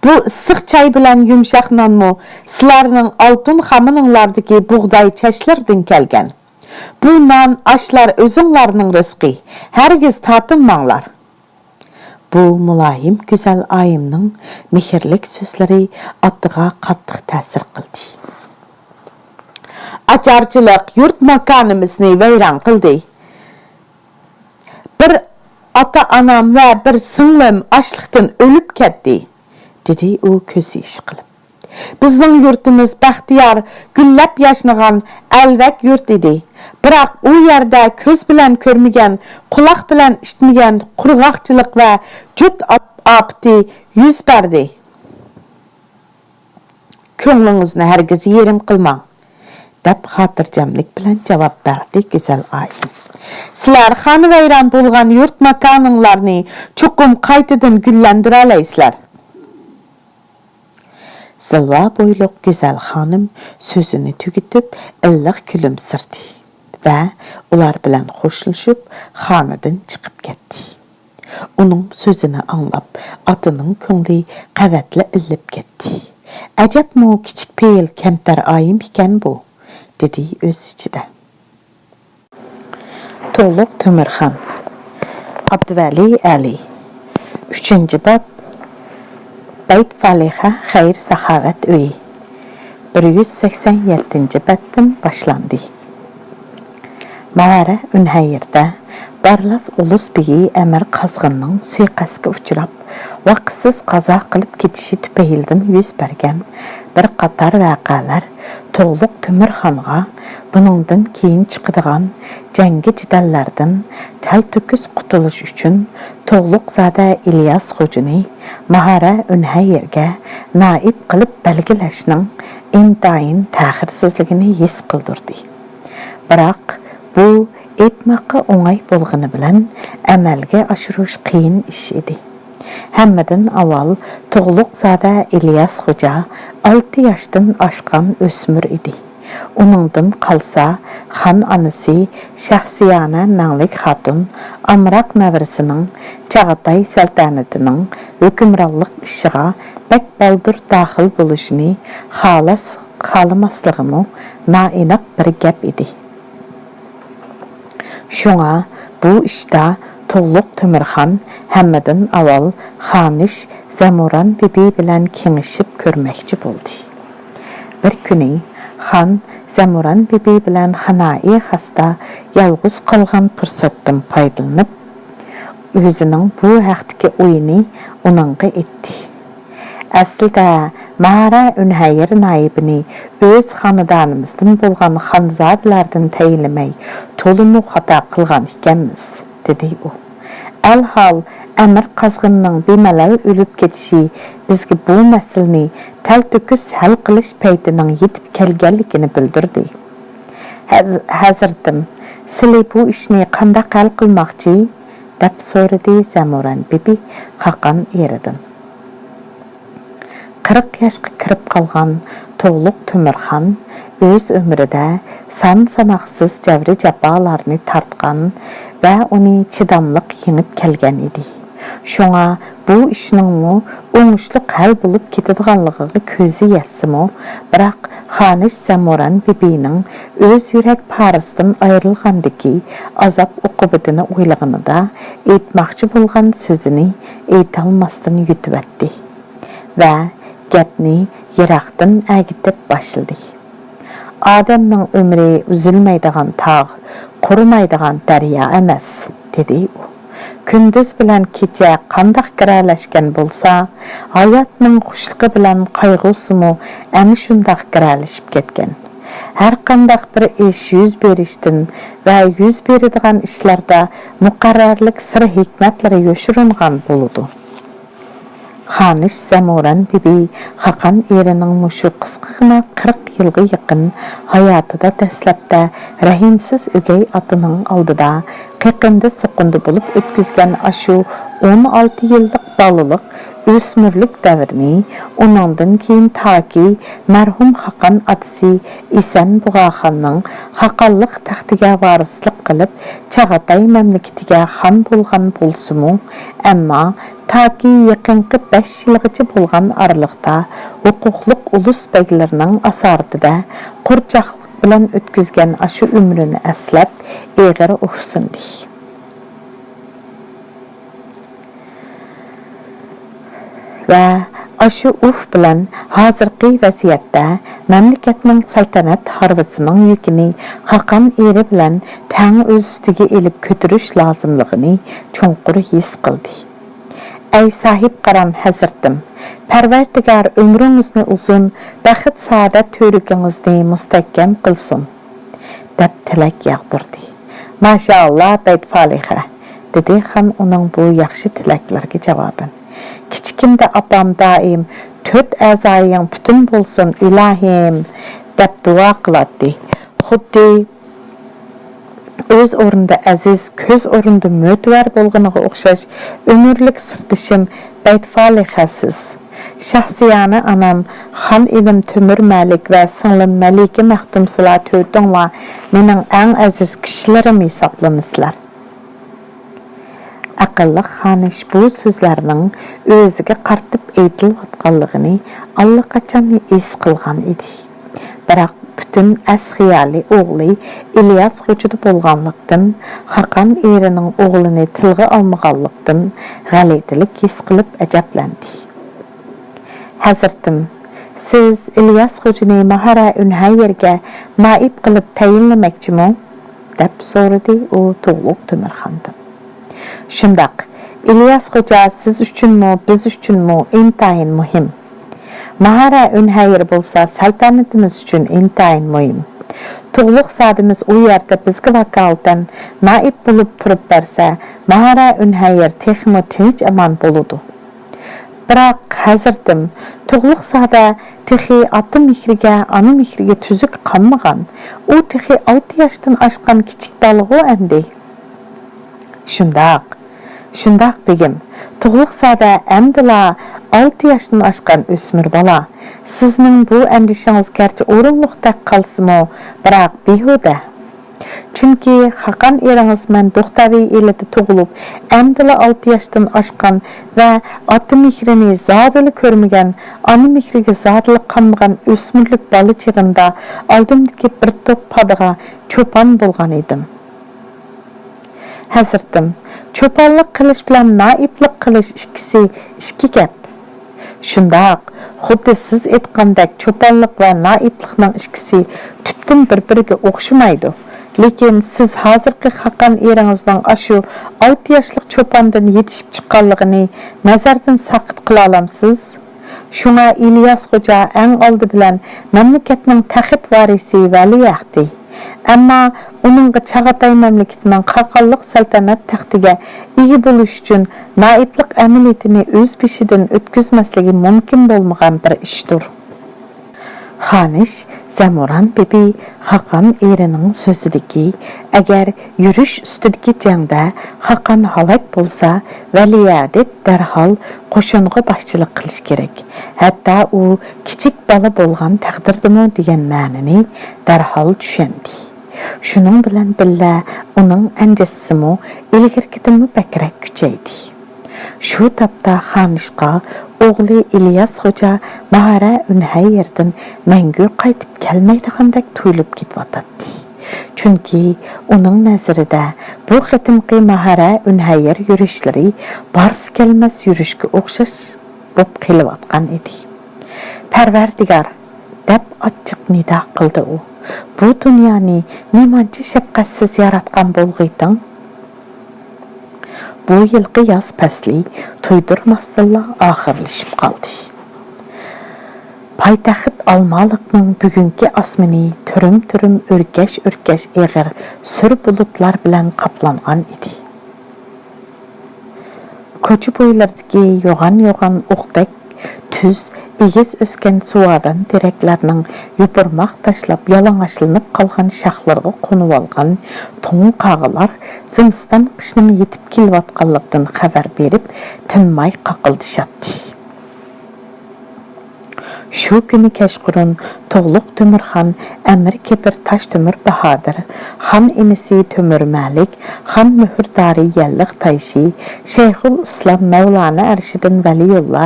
بۇ ئىسسىق چاي بىلەن يۇمشاق نانمۇ سىلەرنىڭ ئالتۇن خامىنىڭلاردىكى بۇغداي چەشلىرىدىن كەلگەن. بۇ نان، ئاشلار ئۆزۈڭلارنىڭ رىزقى. ھەرگىز تارتىنماڭلار.» بۇ مۇلايىم گۈزەل ئايىمنىڭ مېھىرلىك سۆزلىرى ئاتىغا قاتتىق تەسىر قىلدى. «ئاچارچىلىق يۇرت ماكانىمىزنى ۋەيران قىلدى. بىر ئاتا-ئانام ۋە بىر سىڭلىم ئاچلىقتىن ئۆلۈپ كەتتى»، دېدى ئۇ كۆز يېشى قىلىپ. «بىزنىڭ يۇرتىمىز بەختىيار، گۈللەپ ياشنىغان ئەلۋەك يۇرت ئىدى. بىراق ئۇ يەردە كۆز بىلەن كۆرمىگەن، قۇلاق بىلەن ئىشىتمىگەن قۇرغاقچىلىق ۋە جۇت ئاپ-، ئاپىتى يۈز بەردى.» «كۆڭلىڭىزنى ھەرگىز يېرىم قىلماڭ»، دەپ خاتىرجەملىك بىلەن جاۋاب بەردى گۈزەل ئايىم. «سىلەر خانىۋەيران بولغان يۇرت ماكانىڭلارنى چوقۇم قايتىدىن گۈللەندۈرەلەيسىلەر.» زىلۋا بويلۇق گۈزەل خانىم سۆزىنى تۈگىتىپ، ئىللىق كۈلۈمسىرىدى. ۋە ئۇلار بىلەن خوشلىشىپ، خانىدىن چىقىپ كەتتى. ئۇنىڭ سۆزىنى ئاڭلاپ، ئاتىنىڭ كۆڭلى قەۋەتلا ئىللىپ كەتتى. «ئەجەبمۇ كىچىك پېئىل كەمتەر ئايىم ئىكەن بۇ»، دېدى ئۆز ئىچىدە. تۇغلۇق تۆمۈرخان. ئابدۇۋەلى ئەلى. ئۈچىنچى باب. بەيت فالىخە خەير-ساخاۋەت ئۆيى. بىر يۈز سەكسەن يەتتىنچى بەتتىن باشلاندى. ماھارە ئۈنھەيىردە بارلاس ئۇلۇس بېگى ئەمىر قازغىننىڭ سۇيىقەستكە ئۇچراپ، ۋاقىتسىز قازا قىلىپ كېتىشى تۈپەيلىدىن يۈز بەرگەن بىر قاتار ۋەقەلەر تۇغلۇق تۆمۈرخانغا بۇنىڭدىن كېيىن چىقىدىغان جەڭگى-جېدەللەردىن تەلتۆكۈس قۇتۇلۇش ئۈچۈن، تۇغلۇقزادە ئىلياس خوجىنى ماھارە ئۈنھەيىرگە نائىب قىلىپ بەلگىلەشنىڭ ئىنتايىن تەخىرسىزلىكىنى ھېس قىلدۇردى. بىراق، بۇ ئېيتماققا ئوڭاي بولغىنى بىلەن، ئەمەلگە ئاشۇرۇش قىيىن ئىش ئىدى. ھەممىدىن ئاۋۋال، تۇغلۇقزادە ئىلياس خوجا ئالتە ياشتىن ئاشقان ئۆسمۈر ئىدى. ئۇنىڭدىن قالسا، خان ئانىسى شەھسىيانە مەڭلىك خاتۇن ئامراق نەۋرىسىنىڭ چاغاتاي سەلتەنىتىنىڭ ھۆكۈمرانلىق ئىشىغا بەك بالدۇر داخىل بولۇشىنى خالاس-، خالىماسلىقىمۇ نائېنىق بىر گەپ ئىدى. شۇڭا بۇ ئىشتا تۇغلۇق تۆمۈرخان ھەممىدىن ئاۋۋال خانىش زەمۇران بىبى بىلەن كېڭىشىپ كۆرمەكچى بولدى. بىر كۈنى خان زەمۇران بىبى بىلەن خانائى خاستا يالغۇز قالغان پۇرسەتتىن پايدىلىنىپ، ئۆزىنىڭ بۇ ھەقتىكى ئويىنى ئۇنىڭغا ئېيتتى. ئەسلىدە، مارا ئۈنھەيىر نايىبىنى ئۆز خانىدانىمىزدىن بولغان خانزادىلەردىن تەيىنلىمەي، تولىمۇ خاتا قىلغان ئىكەنمىز، دېدى ئۇ. ئەلھال، ئەمىر قازغىننىڭ بىمەلەل ئۆلۈپ كېتىشى بىزگە بۇ مەسىلىنى تەلتۆكۈس ھەل قىلىش پەيتىنىڭ يېتىپ كەلگەنلىكىنى بىلدۈردى. ھەز-، ھەزرىتىم، سىلى بۇ ئىشنى قانداق ھەل قىلماقچى؟ دەپ سورىدى زەمۇران بىبى خاقان ئېرىدىن. قىرىق ياشقا كىرىپ قالغان تۇغلۇق تۆمۈرخان ئۆز ئۆمرىدە سان-ساناقسىز جەۋرى-جاپالارنى تارتقان ۋە ئۇنى چىداملىق يېڭىپ كەلگەن ئىدى. شۇڭا بۇ ئىشنىڭمۇ ئوڭۇشلۇق ھەل بولۇپ كېتىدىغانلىقىغا كۆزى يەتسىمۇ، بىراق خانىش زەمۇران بىبىنىڭ ئۆز يۈرەك پارىسىدىن ئايرىلغاندىكى ئازاب-ئوقۇبىتىنى ئويلىغىنىدا، ئېيتماقچى بولغان سۆزىنى ئېيتالماستىن يۇتۇۋەتتى ۋە گەپنى يىراقتىن ئەگىتىپ باشلىدى. ئادەمنىڭ ئۆمرى ئۈزۈلمەيدىغان تاغ، قۇرۇمايدىغان دەريا ئەمەس، دېدى ئۇ. كۈندۈز بىلەن كېچە قانداق گىرەلەشكەن بولسا، ھاياتنىڭ خۇشلۇقى بىلەن قايغۇسىمۇ ئەنە شۇنداق گىرەلىشىپ كەتكەن. ھەرقانداق بىر ئىش يۈز بېرىشتىن ۋە يۈز بېرىدىغان ئىشلاردا مۇقەررەرلىك سىر-ھېكمەتلىرى يوشۇرۇنغان بولىدۇ. خانىش زەمۇران بىبى خاقان ئېرىنىڭ مۇشۇ قىسقىغىنا قىرىق يىلغا يېقىن ھاياتىدا دەسلەپتە رەھىمسىز ئۆگەي ئاتىنىڭ ئالدىدا قېقىندا-سوقۇندا بولۇپ ئۆتكۈزگەن ئاشۇ ئون ئالتە يىللىق بالىلىق، ئۆسمۈرلۈك دەۋرىنى، ئۇنىڭدىن كېيىن تاكى مەرھۇم خاقان ئاتىسى ئىسەن بۇغاخاننىڭ خاقانلىق تەختىگە ۋارىسلىق قىلىپ، چاغاتاي مەملىكىتىگە خان بولغان بولسىمۇ، ئەمما تاكى يېقىنقى بەش يىلغىچە بولغان ئارىلىقتا ھوقۇقلۇق ئۇلۇس بەگلىرىنىڭ ئاسارىتىدە قورچاقلىق بىلەن ئۆتكۈزگەن ئاشۇ ئۆمرىنى ئەسلەپ ئېغىر ئۇھسىندى. ۋە ئاشۇ ئۇھ بىلەن ھازىرقى ۋەزىيەتتە مەملىكەتنىڭ سەلتەنەت ھارۋىسىنىڭ يۈكىنى خاقان ئېرى بىلەن تەڭ ئۆز ئۈستىگە ئېلىپ كۆتۈرۈش لازىملىقىنى چوڭقۇر ھېس قىلدى. ئەي ساھىبقارام ھەزرىتىم، پەرۋەردىگار ئۆمرىڭىزنى ئۇزۇن، بەخت-سائادەت تۈۋرۈكىڭىزنى مۇستەھكەم قىلسۇن، دەپ تىلەك ياغدۇردى. ماشائاللا، بەيت فالىخە، دېدى خان ئۇنىڭ بۇ ياخشى تىلەكلىرىگە جاۋابەن. كىچىكىمدە ئاپام دائىم، «تۆت ئەزايىڭ پۈتۈن بولسۇن، ئىلاھىم!» دەپ دۇئا قىلاتتى. خۇددى ئۆز ئورنىدا ئەزىز، كۆز ئورنىدا مۆتىۋەر بولغىنىغا ئوخشاش ئۆمۈرلۈك سىردىشىم بەيت فالىخە سىز. شاھسىيانە ئانام، خان ئىنىم تۆمۈر مەلىك ۋە سىڭلىم مەلىكە مەختۇمسىلەر تۆتۈڭلار مېنىڭ ئەڭ ئەزىز كىشىلىرىم ھېسابلىنىسىلەر. ئەقىللىق خانىش بۇ سۆزلەرنىڭ ئۆزىگە قارىتىپ ئېيتىلىۋاتقانلىقىنى ئاللىقاچان ھېس قىلغان ئىدى. بىراق پۈتۈن ئەس-خىيالى ئوغلى ئىلياس خوجىدا بولغانلىقتىن، خاقان ئېرىنىڭ ئوغلىنى تىلغا ئالمىغانلىقتىن غەلىتىلىك ھېس قىلىپ ئەجەبلەندى. ھەزرىتىم، سىز ئىلياس خوجىنى ماھارە ئۈنھەييەرگە نائىب قىلىپ تەيىنلىمەكچىمۇ؟ دەپ سورىدى ئۇ تۇغلۇق تۆمۈرخاندىن. شۇنداق، ئىلياس خوجا سىز ئۈچۈنمۇ، بىز ئۈچۈنمۇ ئىنتايىن مۇھىم. ماھارە ئۈنھەييەر بولسا سەلتەنىتىمىز ئۈچۈن ئىنتايىن مۇھىم. تۇغلۇق زادىمىز ئۇ يەردە بىزگە ۋاكالىتەن نائىب بولۇپ تۇرۇپ بەرسە، ماھارە ئۈنھەييەر تېخىمۇ تىنچ-ئامان بولىدۇ. بىراق، ھەزرىتىم، تۇغلۇق زادە تېخى ئاتا مېھرىگە، ئانا مېھرىگە تۈزۈك قانمىغان. ئۇ تېخى ئالتە ياشتىن ئاشقان كىچىك بالىغۇ ئەمدى. شۇنداق، شۇنداق، بېگىم. تۇغلۇق زادە ئەمدىلا ئالتە ياشتىن ئاشقان ئۆسمۈر بالا. سىزنىڭ بۇ ئەندىشىڭىز گەرچە ئورۇنلۇقتەك قالسىمۇ، بىراق بىھۇدە. چۈنكى خاقان ئېرىڭىز مەن دوختەۋى ئېلىدە تۇغۇلۇپ، ئەمدىلا ئالتە ياشتىن ئاشقان ۋە ئاتا مېھرىنى زادىلا كۆرمىگەن، ئانا مېھرىگە زادىلا قانمىغان ئۆسمۈرلۈك بالا چېغىمدا ئالدىمدىكى بىر توپ پادىغا چوپان بولغان ئىدىم. ھەزرىتىم، چوپانلىق قىلىش بىلەن نائىبلىق قىلىش ئىككىسى ئىككى گەپ. شۇنداق، خۇددى سىز ئېيتقاندەك چوپانلىق ۋە نائىبلىقنىڭ ئىككىسى تۈپتىن بىر-بىرىگە ئوخشىمايدۇ. لېكىن سىز ھازىرقى خاقان ئېرىڭىزنىڭ ئاشۇ ئالتە ياشلىق چوپاندىن يېتىشىپ چىققانلىقىنى نەزەردىن ساقىت قىلالامسىز؟ شۇڭا ئىلياس خوجا ئەڭ ئالدى بىلەن مەملىكەتنىڭ تەخت ۋارىسى ۋەلىئەھدى. ئەمما ئۇنىڭغا چاغاتاي مەملىكىتىنىڭ خاقانلىق سەلتەنەت تەختىگە ئىگە بولۇش ئۈچۈن نائىبلىق ئەمەلىيىتىنى ئۆز بېشىدىن ئۆتكۈزمەسلىكى مۇمكىن بولمىغان بىر ئىشتۇر. خانىش زەمۇران بىبى خاقان ئېرىنىڭ سۆزىدىكى، ئەگەر يۈرۈش ئۈستىدىكى جەڭدە خاقان ھالاك بولسا، ۋەلىئەھد دەرھال قوشۇنغا باشچىلىق قىلىش كېرەك. ھەتتا ئۇ كىچىك بالا بولغان تەقدىردىمۇ دېگەن مەنىنى دەرھال چۈشەندى. شۇنىڭ بىلەن بىللە، ئۇنىڭ ئەندىشىسىمۇ ئىلگىرىكىدىنمۇ بەكرەك كۈچەيدى. شۇ تاپتا خانىشقا ئوغلى ئىلياس خوجا ماھارە ئۈنھەييەردىن مەڭگۈ قايتىپ كەلمەيدىغاندەك تۇيۇلۇپ كېتىۋاتاتتى. چۈنكى ئۇنىڭ نەزىرىدە بۇ قېتىمقى ماھارە ئۈنھەييەر يۈرۈشلىرى بارسا كەلمەس يۈرۈشكە ئوخشاش بولۇپ قېلىۋاتقان ئىدى. پەرۋەردىگار، دەپ ئاچچىق نىدا قىلدى ئۇ، بۇ دۇنيانى نېمانچە شەپقەتسىز ياراتقان بولغىيتىڭ؟ بۇ يىلقى ياز پەسلى تۇيدۇرماستىنلا ئاخىرلىشىپ قالدى. پايتەخت ئالمالىقنىڭ بۈگۈنكى ئاسمىنى تۈرۈم-تۈرۈم، ئۆركەش-ئۆركەش ئېغىر سۈر بۇلۇتلار بىلەن قاپلانغان ئىدى. كوچا بويلىرىدىكى يوغان-يوغان ئوقتەك تۈز، ئېگىز ئۆسكەن سۇۋادان تېرەكلەرنىڭ يوپۇرماق تاشلاپ يالىڭاچلىنىپ قالغان شاخلىرىغا قونۇۋالغان توڭ قاغىلار زىمىستان قىشنىڭ يېتىپ كېلىۋاتقانلىقىدىن خەۋەر بېرىپ، تىنماي قاقىلدىشاتتى. شۇ كۈنى كەچقۇرۇن تۇغلۇق تۆمۈرخان ئەمىر كېپىر تاشتۆمۈر باھادىر، خان ئىنىسى تۆمۈر مەلىك، خان مۆھۈردارى يەللىق تايشى، شەيخۇل ئىسلام مەۋلانا ئەرشىدىن ۋەلىيۇللا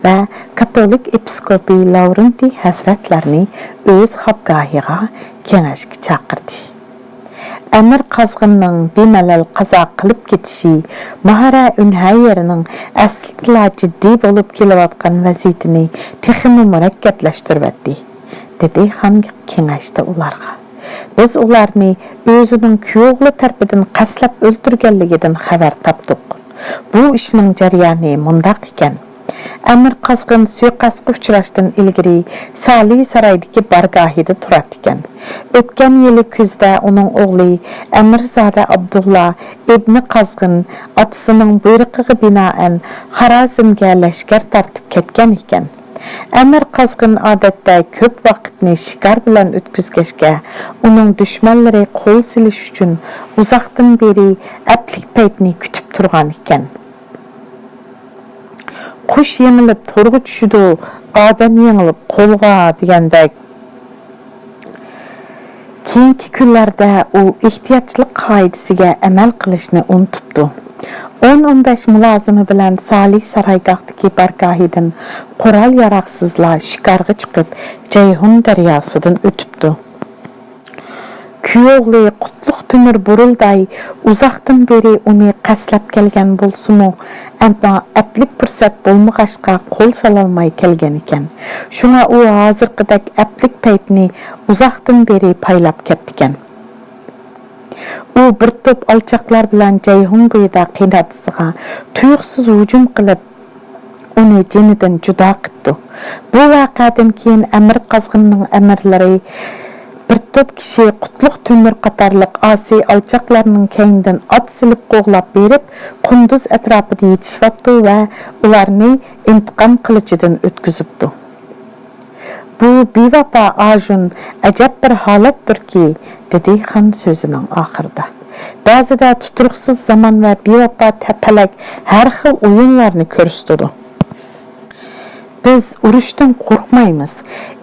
ۋە كاتولىك ئېپىسكوپى لاۋرېنتىي ھەزرەتلەرنى ئۆز خاپگاھىغا كېڭەشكە چاقىردى. ئەمىر قازغىننىڭ بىمەلەل قازا قىلىپ كېتىشى ماھارە ئۈنھەييەرنىڭ ئەسلىدىلا جىددىي بولۇپ كېلىۋاتقان ۋەزىيىتىنى تېخىمۇ مۇرەككەپلەشتۈرۈۋەتتى، دېدى خان كېڭەشتە ئۇلارغا. بىز ئۇلارنى ئۆزىنىڭ كۈيئوغلى تەرىپىدىن قەستلەپ ئۆلتۈرگەنلىكىدىن خەۋەر تاپتۇق. بۇ ئىشنىڭ جەريانى مۇنداق ئىكەن. ئەمىر قازغىن سۇيىقەستكە ئۇچراشتىن ئىلگىرى سالى سارايدىكى بارگاھىدا تۇراتتىكەن. ئۆتكەن يىلى كۈزدە ئۇنىڭ ئوغلى ئەمىرزادە ئابدۇللا ئىبنى قازغىن ئاتىسىنىڭ بۇيرۇقىغا بىنائەن خارازمگە لەشكەر تارتىپ كەتكەن ئىكەن. ئەمىر قازغىن ئادەتتە كۆپ ۋاقىتنى شىكار بىلەن ئۆتكۈزگەچكە، ئۇنىڭ دۈشمەنلىرى قول سېلىش ئۈچۈن ئۇزاقتىن بېرى ئەپلىك پەيتنى كۈتۈپ تۇرغان ئىكەن. «قۇش يېڭىلىپ تورغا چۈشىدۇ، ئادەم يېڭىلىپ قولغا» دېگەندەك. كېيىنكى كۈنلەردە ئۇ ئېھتىياتچىلىق قائىدىسىگە ئەمەل قىلىشنى ئۇنتۇپتۇ. ئون، ئون بەش مۇلازىمى بىلەن سالى سارايگاھتىكى بارگاھىدىن قورال-ياراغسىزلا شىكارغا چىقىپ، جەيھۇن دەرياسىدىن ئۆتۈپتۇ. كۈيئوغلى قۇتلۇق تۆمۈر بۇرۇلداي ئۇزاقتىن بېرى ئۇنى قەستلەپ كەلگەن بولسىمۇ، ئەمما ئەپلىك پۇرسەت بولمىغاچقا قول سالالماي كەلگەنىكەن. شۇڭا ئۇ ھازىرقىدەك ئەپلىك پەيتنى ئۇزاقتىن بېرى پايلاپ كەپتىكەن. ئۇ بىر توپ ئالچاقلار بىلەن جەيھۇن بويىدا قېيىنئاتىسىغا تۇيۇقسىز ھۇجۇم قىلىپ، ئۇنى جېنىدىن جۇدا قىپتۇ. بۇ ۋەقەدىن كېيىن ئەمىر قازغىننىڭ ئەمىرلىرى بىر توپ كىشى قۇتلۇق تۆمۈر قاتارلىق ئاسىي ئالچاقلارنىڭ كەينىدىن ئات سېلىپ قوغلاپ بېرىپ، قۇندۇز ئەتراپىدا يېتىشىۋاپتۇ ۋە ئۇلارنى ئىنتىقام قىلىچىدىن ئۆتكۈزۈپتۇ. «بۇ بىۋاپا ئاژۇن ئەجەب بىر ھالەتتۇركى»، دېدى خان سۆزىنىڭ ئاخىرىدا. «بەزىدە تۇتۇرۇقسىز زامان ۋە بىۋاپا تەپەلەك ھەر خىل ئويۇنلارنى كۆرسىتىدۇ. بىز ئۇرۇشتىن قورقمايمىز.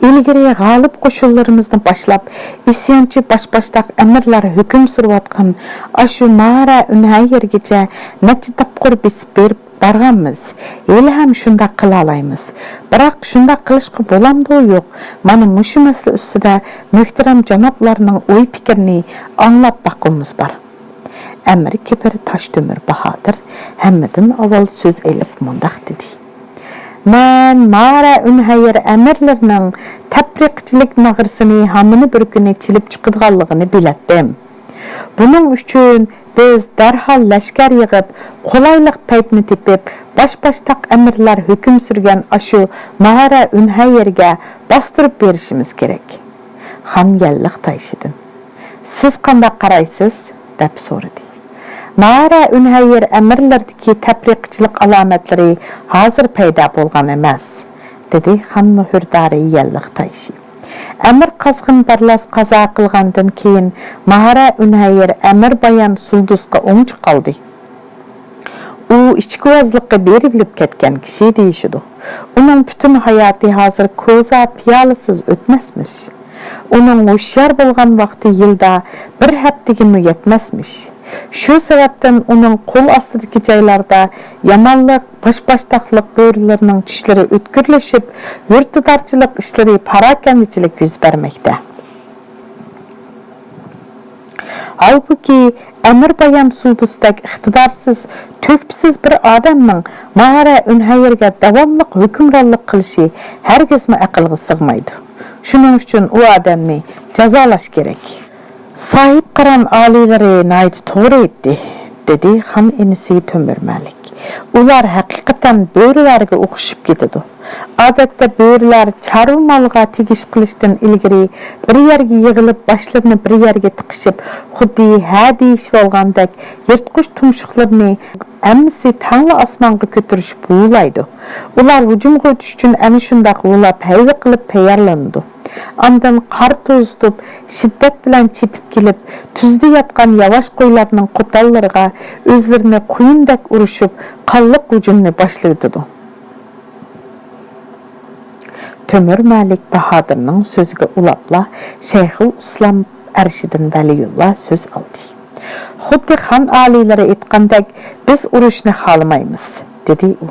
ئىلگىرى غالىب قوشۇنلىرىمىزنى باشلاپ، ئىسيانچى باش-باشتاق ئەمىرلەر ھۆكۈم سۈرۈۋاتقان ئاشۇ مارا ئۈنھەييەرگىچە نەچچە تاپقۇر بېسىپ بېرىپ بارغانمىز. ھېلىھەم شۇنداق قىلالايمىز. بىراق شۇنداق قىلىشقا بولامدۇ يوق، مانا مۇشۇ مەسىلە ئۈستىدە مۆھتەرەم جانابلارنىڭ ئوي-پىكرىنى ئاڭلاپ باققۇمىز بار.» ئەمىر كېپىر تاشتۆمۈر باھادىر ھەممىدىن ئاۋۋال سۆز ئېلىپ مۇنداق دېدى: «مەن مارا ئۈنھەييەر ئەمىرلىرىنىڭ تەپرىقىچىلىك ناغرىسىنى ھامىنى بىر كۈنى چېلىپ چىقىدىغانلىقىنى بىلەتتىم. بۇنىڭ ئۈچۈن بىز دەرھال لەشكەر يىغىپ، قولايلىق پەيتنى تېپىپ، باش-باشتاق ئەمىرلەر ھۆكۈم سۈرگەن ئاشۇ ماھارە ئۈنھەييەرگە باستۇرۇپ بېرىشىمىز كېرەك.» خان يەنلىق تايشىدىن: «سىز قانداق قارايسىز؟» دەپ سورىدى. «ماھارە ئۈنھەييەر ئەمىرلىرىدىكى تەپرىقىچىلىق ئالامەتلىرى ھازىر پەيدا بولغان ئەمەس»، دېدى خان مۆھۈردارى يەنلىق تايشى. ئەمىر قازغىن بارلاس قازا قىلغاندىن كېيىن، ماھارە ئۈنھەييەر ئەمىر بايان سۇلدۇسقا ئوڭچە قالدى. ئۇ ئىچكىۋازلىققا بېرىۋېلىپ كەتكەن كىشى دېيىشىدۇ. ئۇنىڭ پۈتۈن ھاياتى ھازىر كوزا پىيالىسىز ئۆتمەسمىش. ئۇنىڭ ھوشيار بولغان ۋاقتى يىلدا بىر ھەپتىگىمۇ يەتمەسمىش. شۇ سەۋەبتىن ئۇنىڭ قول ئاستىدىكى جايلاردا يامانلىق، باش-باشتاقلىق بۆرىلىرىنىڭ چىشلىرى ئۆتكۈرلىشىپ، ھۆرتىدارچىلىق ئىشلىرى، پاراكەندىچىلىك يۈز بەرمەكتە. ھالبۇكى، ئەمىر بايان سۇلدۇسىدەك ئىقتىدارسىز، تۆھپىسىز بىر ئادەمنىڭ ماھارە ئۈنھەييەرگە داۋاملىق ھۆكۈمرانلىق قىلىشى ھەرگىزمۇ ئەقىلگە سىغمايدۇ. شۇنىڭ ئۈچۈن ئۇ ئادەمنى جازالاش كېرەك. ساھىبقاران ئالىيلىرى ناھايىتى توغرا ئېيتتى، دېدى خان ئىنىسى تۆمۈر مەلىك. ئۇلار ھەقىقەتەن بۆرىلەرگە ئوخشىشىپ كېتىدۇ. ئادەتتە بۆرىلەر چارۋا مالىغا تېگىش قىلىشتىن ئىلگىرى بىر يەرگە يىغىلىپ، باشلىرىنى بىر يەرگە تىقىشىپ، خۇددى ھە دېيىشىۋالغاندەك يىرتقۇچ تۇمشۇقلىرىنى ھەممىسى تەڭلا ئاسمانغا كۆتۈرۈشۈپ ھۇۋلايدۇ. ئۇلار ھۇجۇمغا ئۆتۈش ئۈچۈن ئەنە شۇنداق ھۇۋلاپ، ھەيۋە قىلىپ تەييارلىنىدۇ. ئاندىن قار توزۇتۇپ، شىددەت بىلەن چېپىپ كېلىپ، تۈزدە ياتقان ياۋاش قويلارنىڭ قوتانلىرىغا ئۆزلىرىنى قۇيۇندەك ئۇرۇشۇپ، قانلىق ھۇجۇمنى باشلىۋېتىدۇ. تۆمۈر مەلىك باھادىرنىڭ سۆزىگە ئۇلاپلا، شەيخۇل ئىسلام ئەرشىدىن ۋەلىيۇللا سۆز ئالدى. خۇددى خان ئالىيلىرى ئېيتقاندەك، بىز ئۇرۇشنى خالىمايمىز، دېدى ئۇ.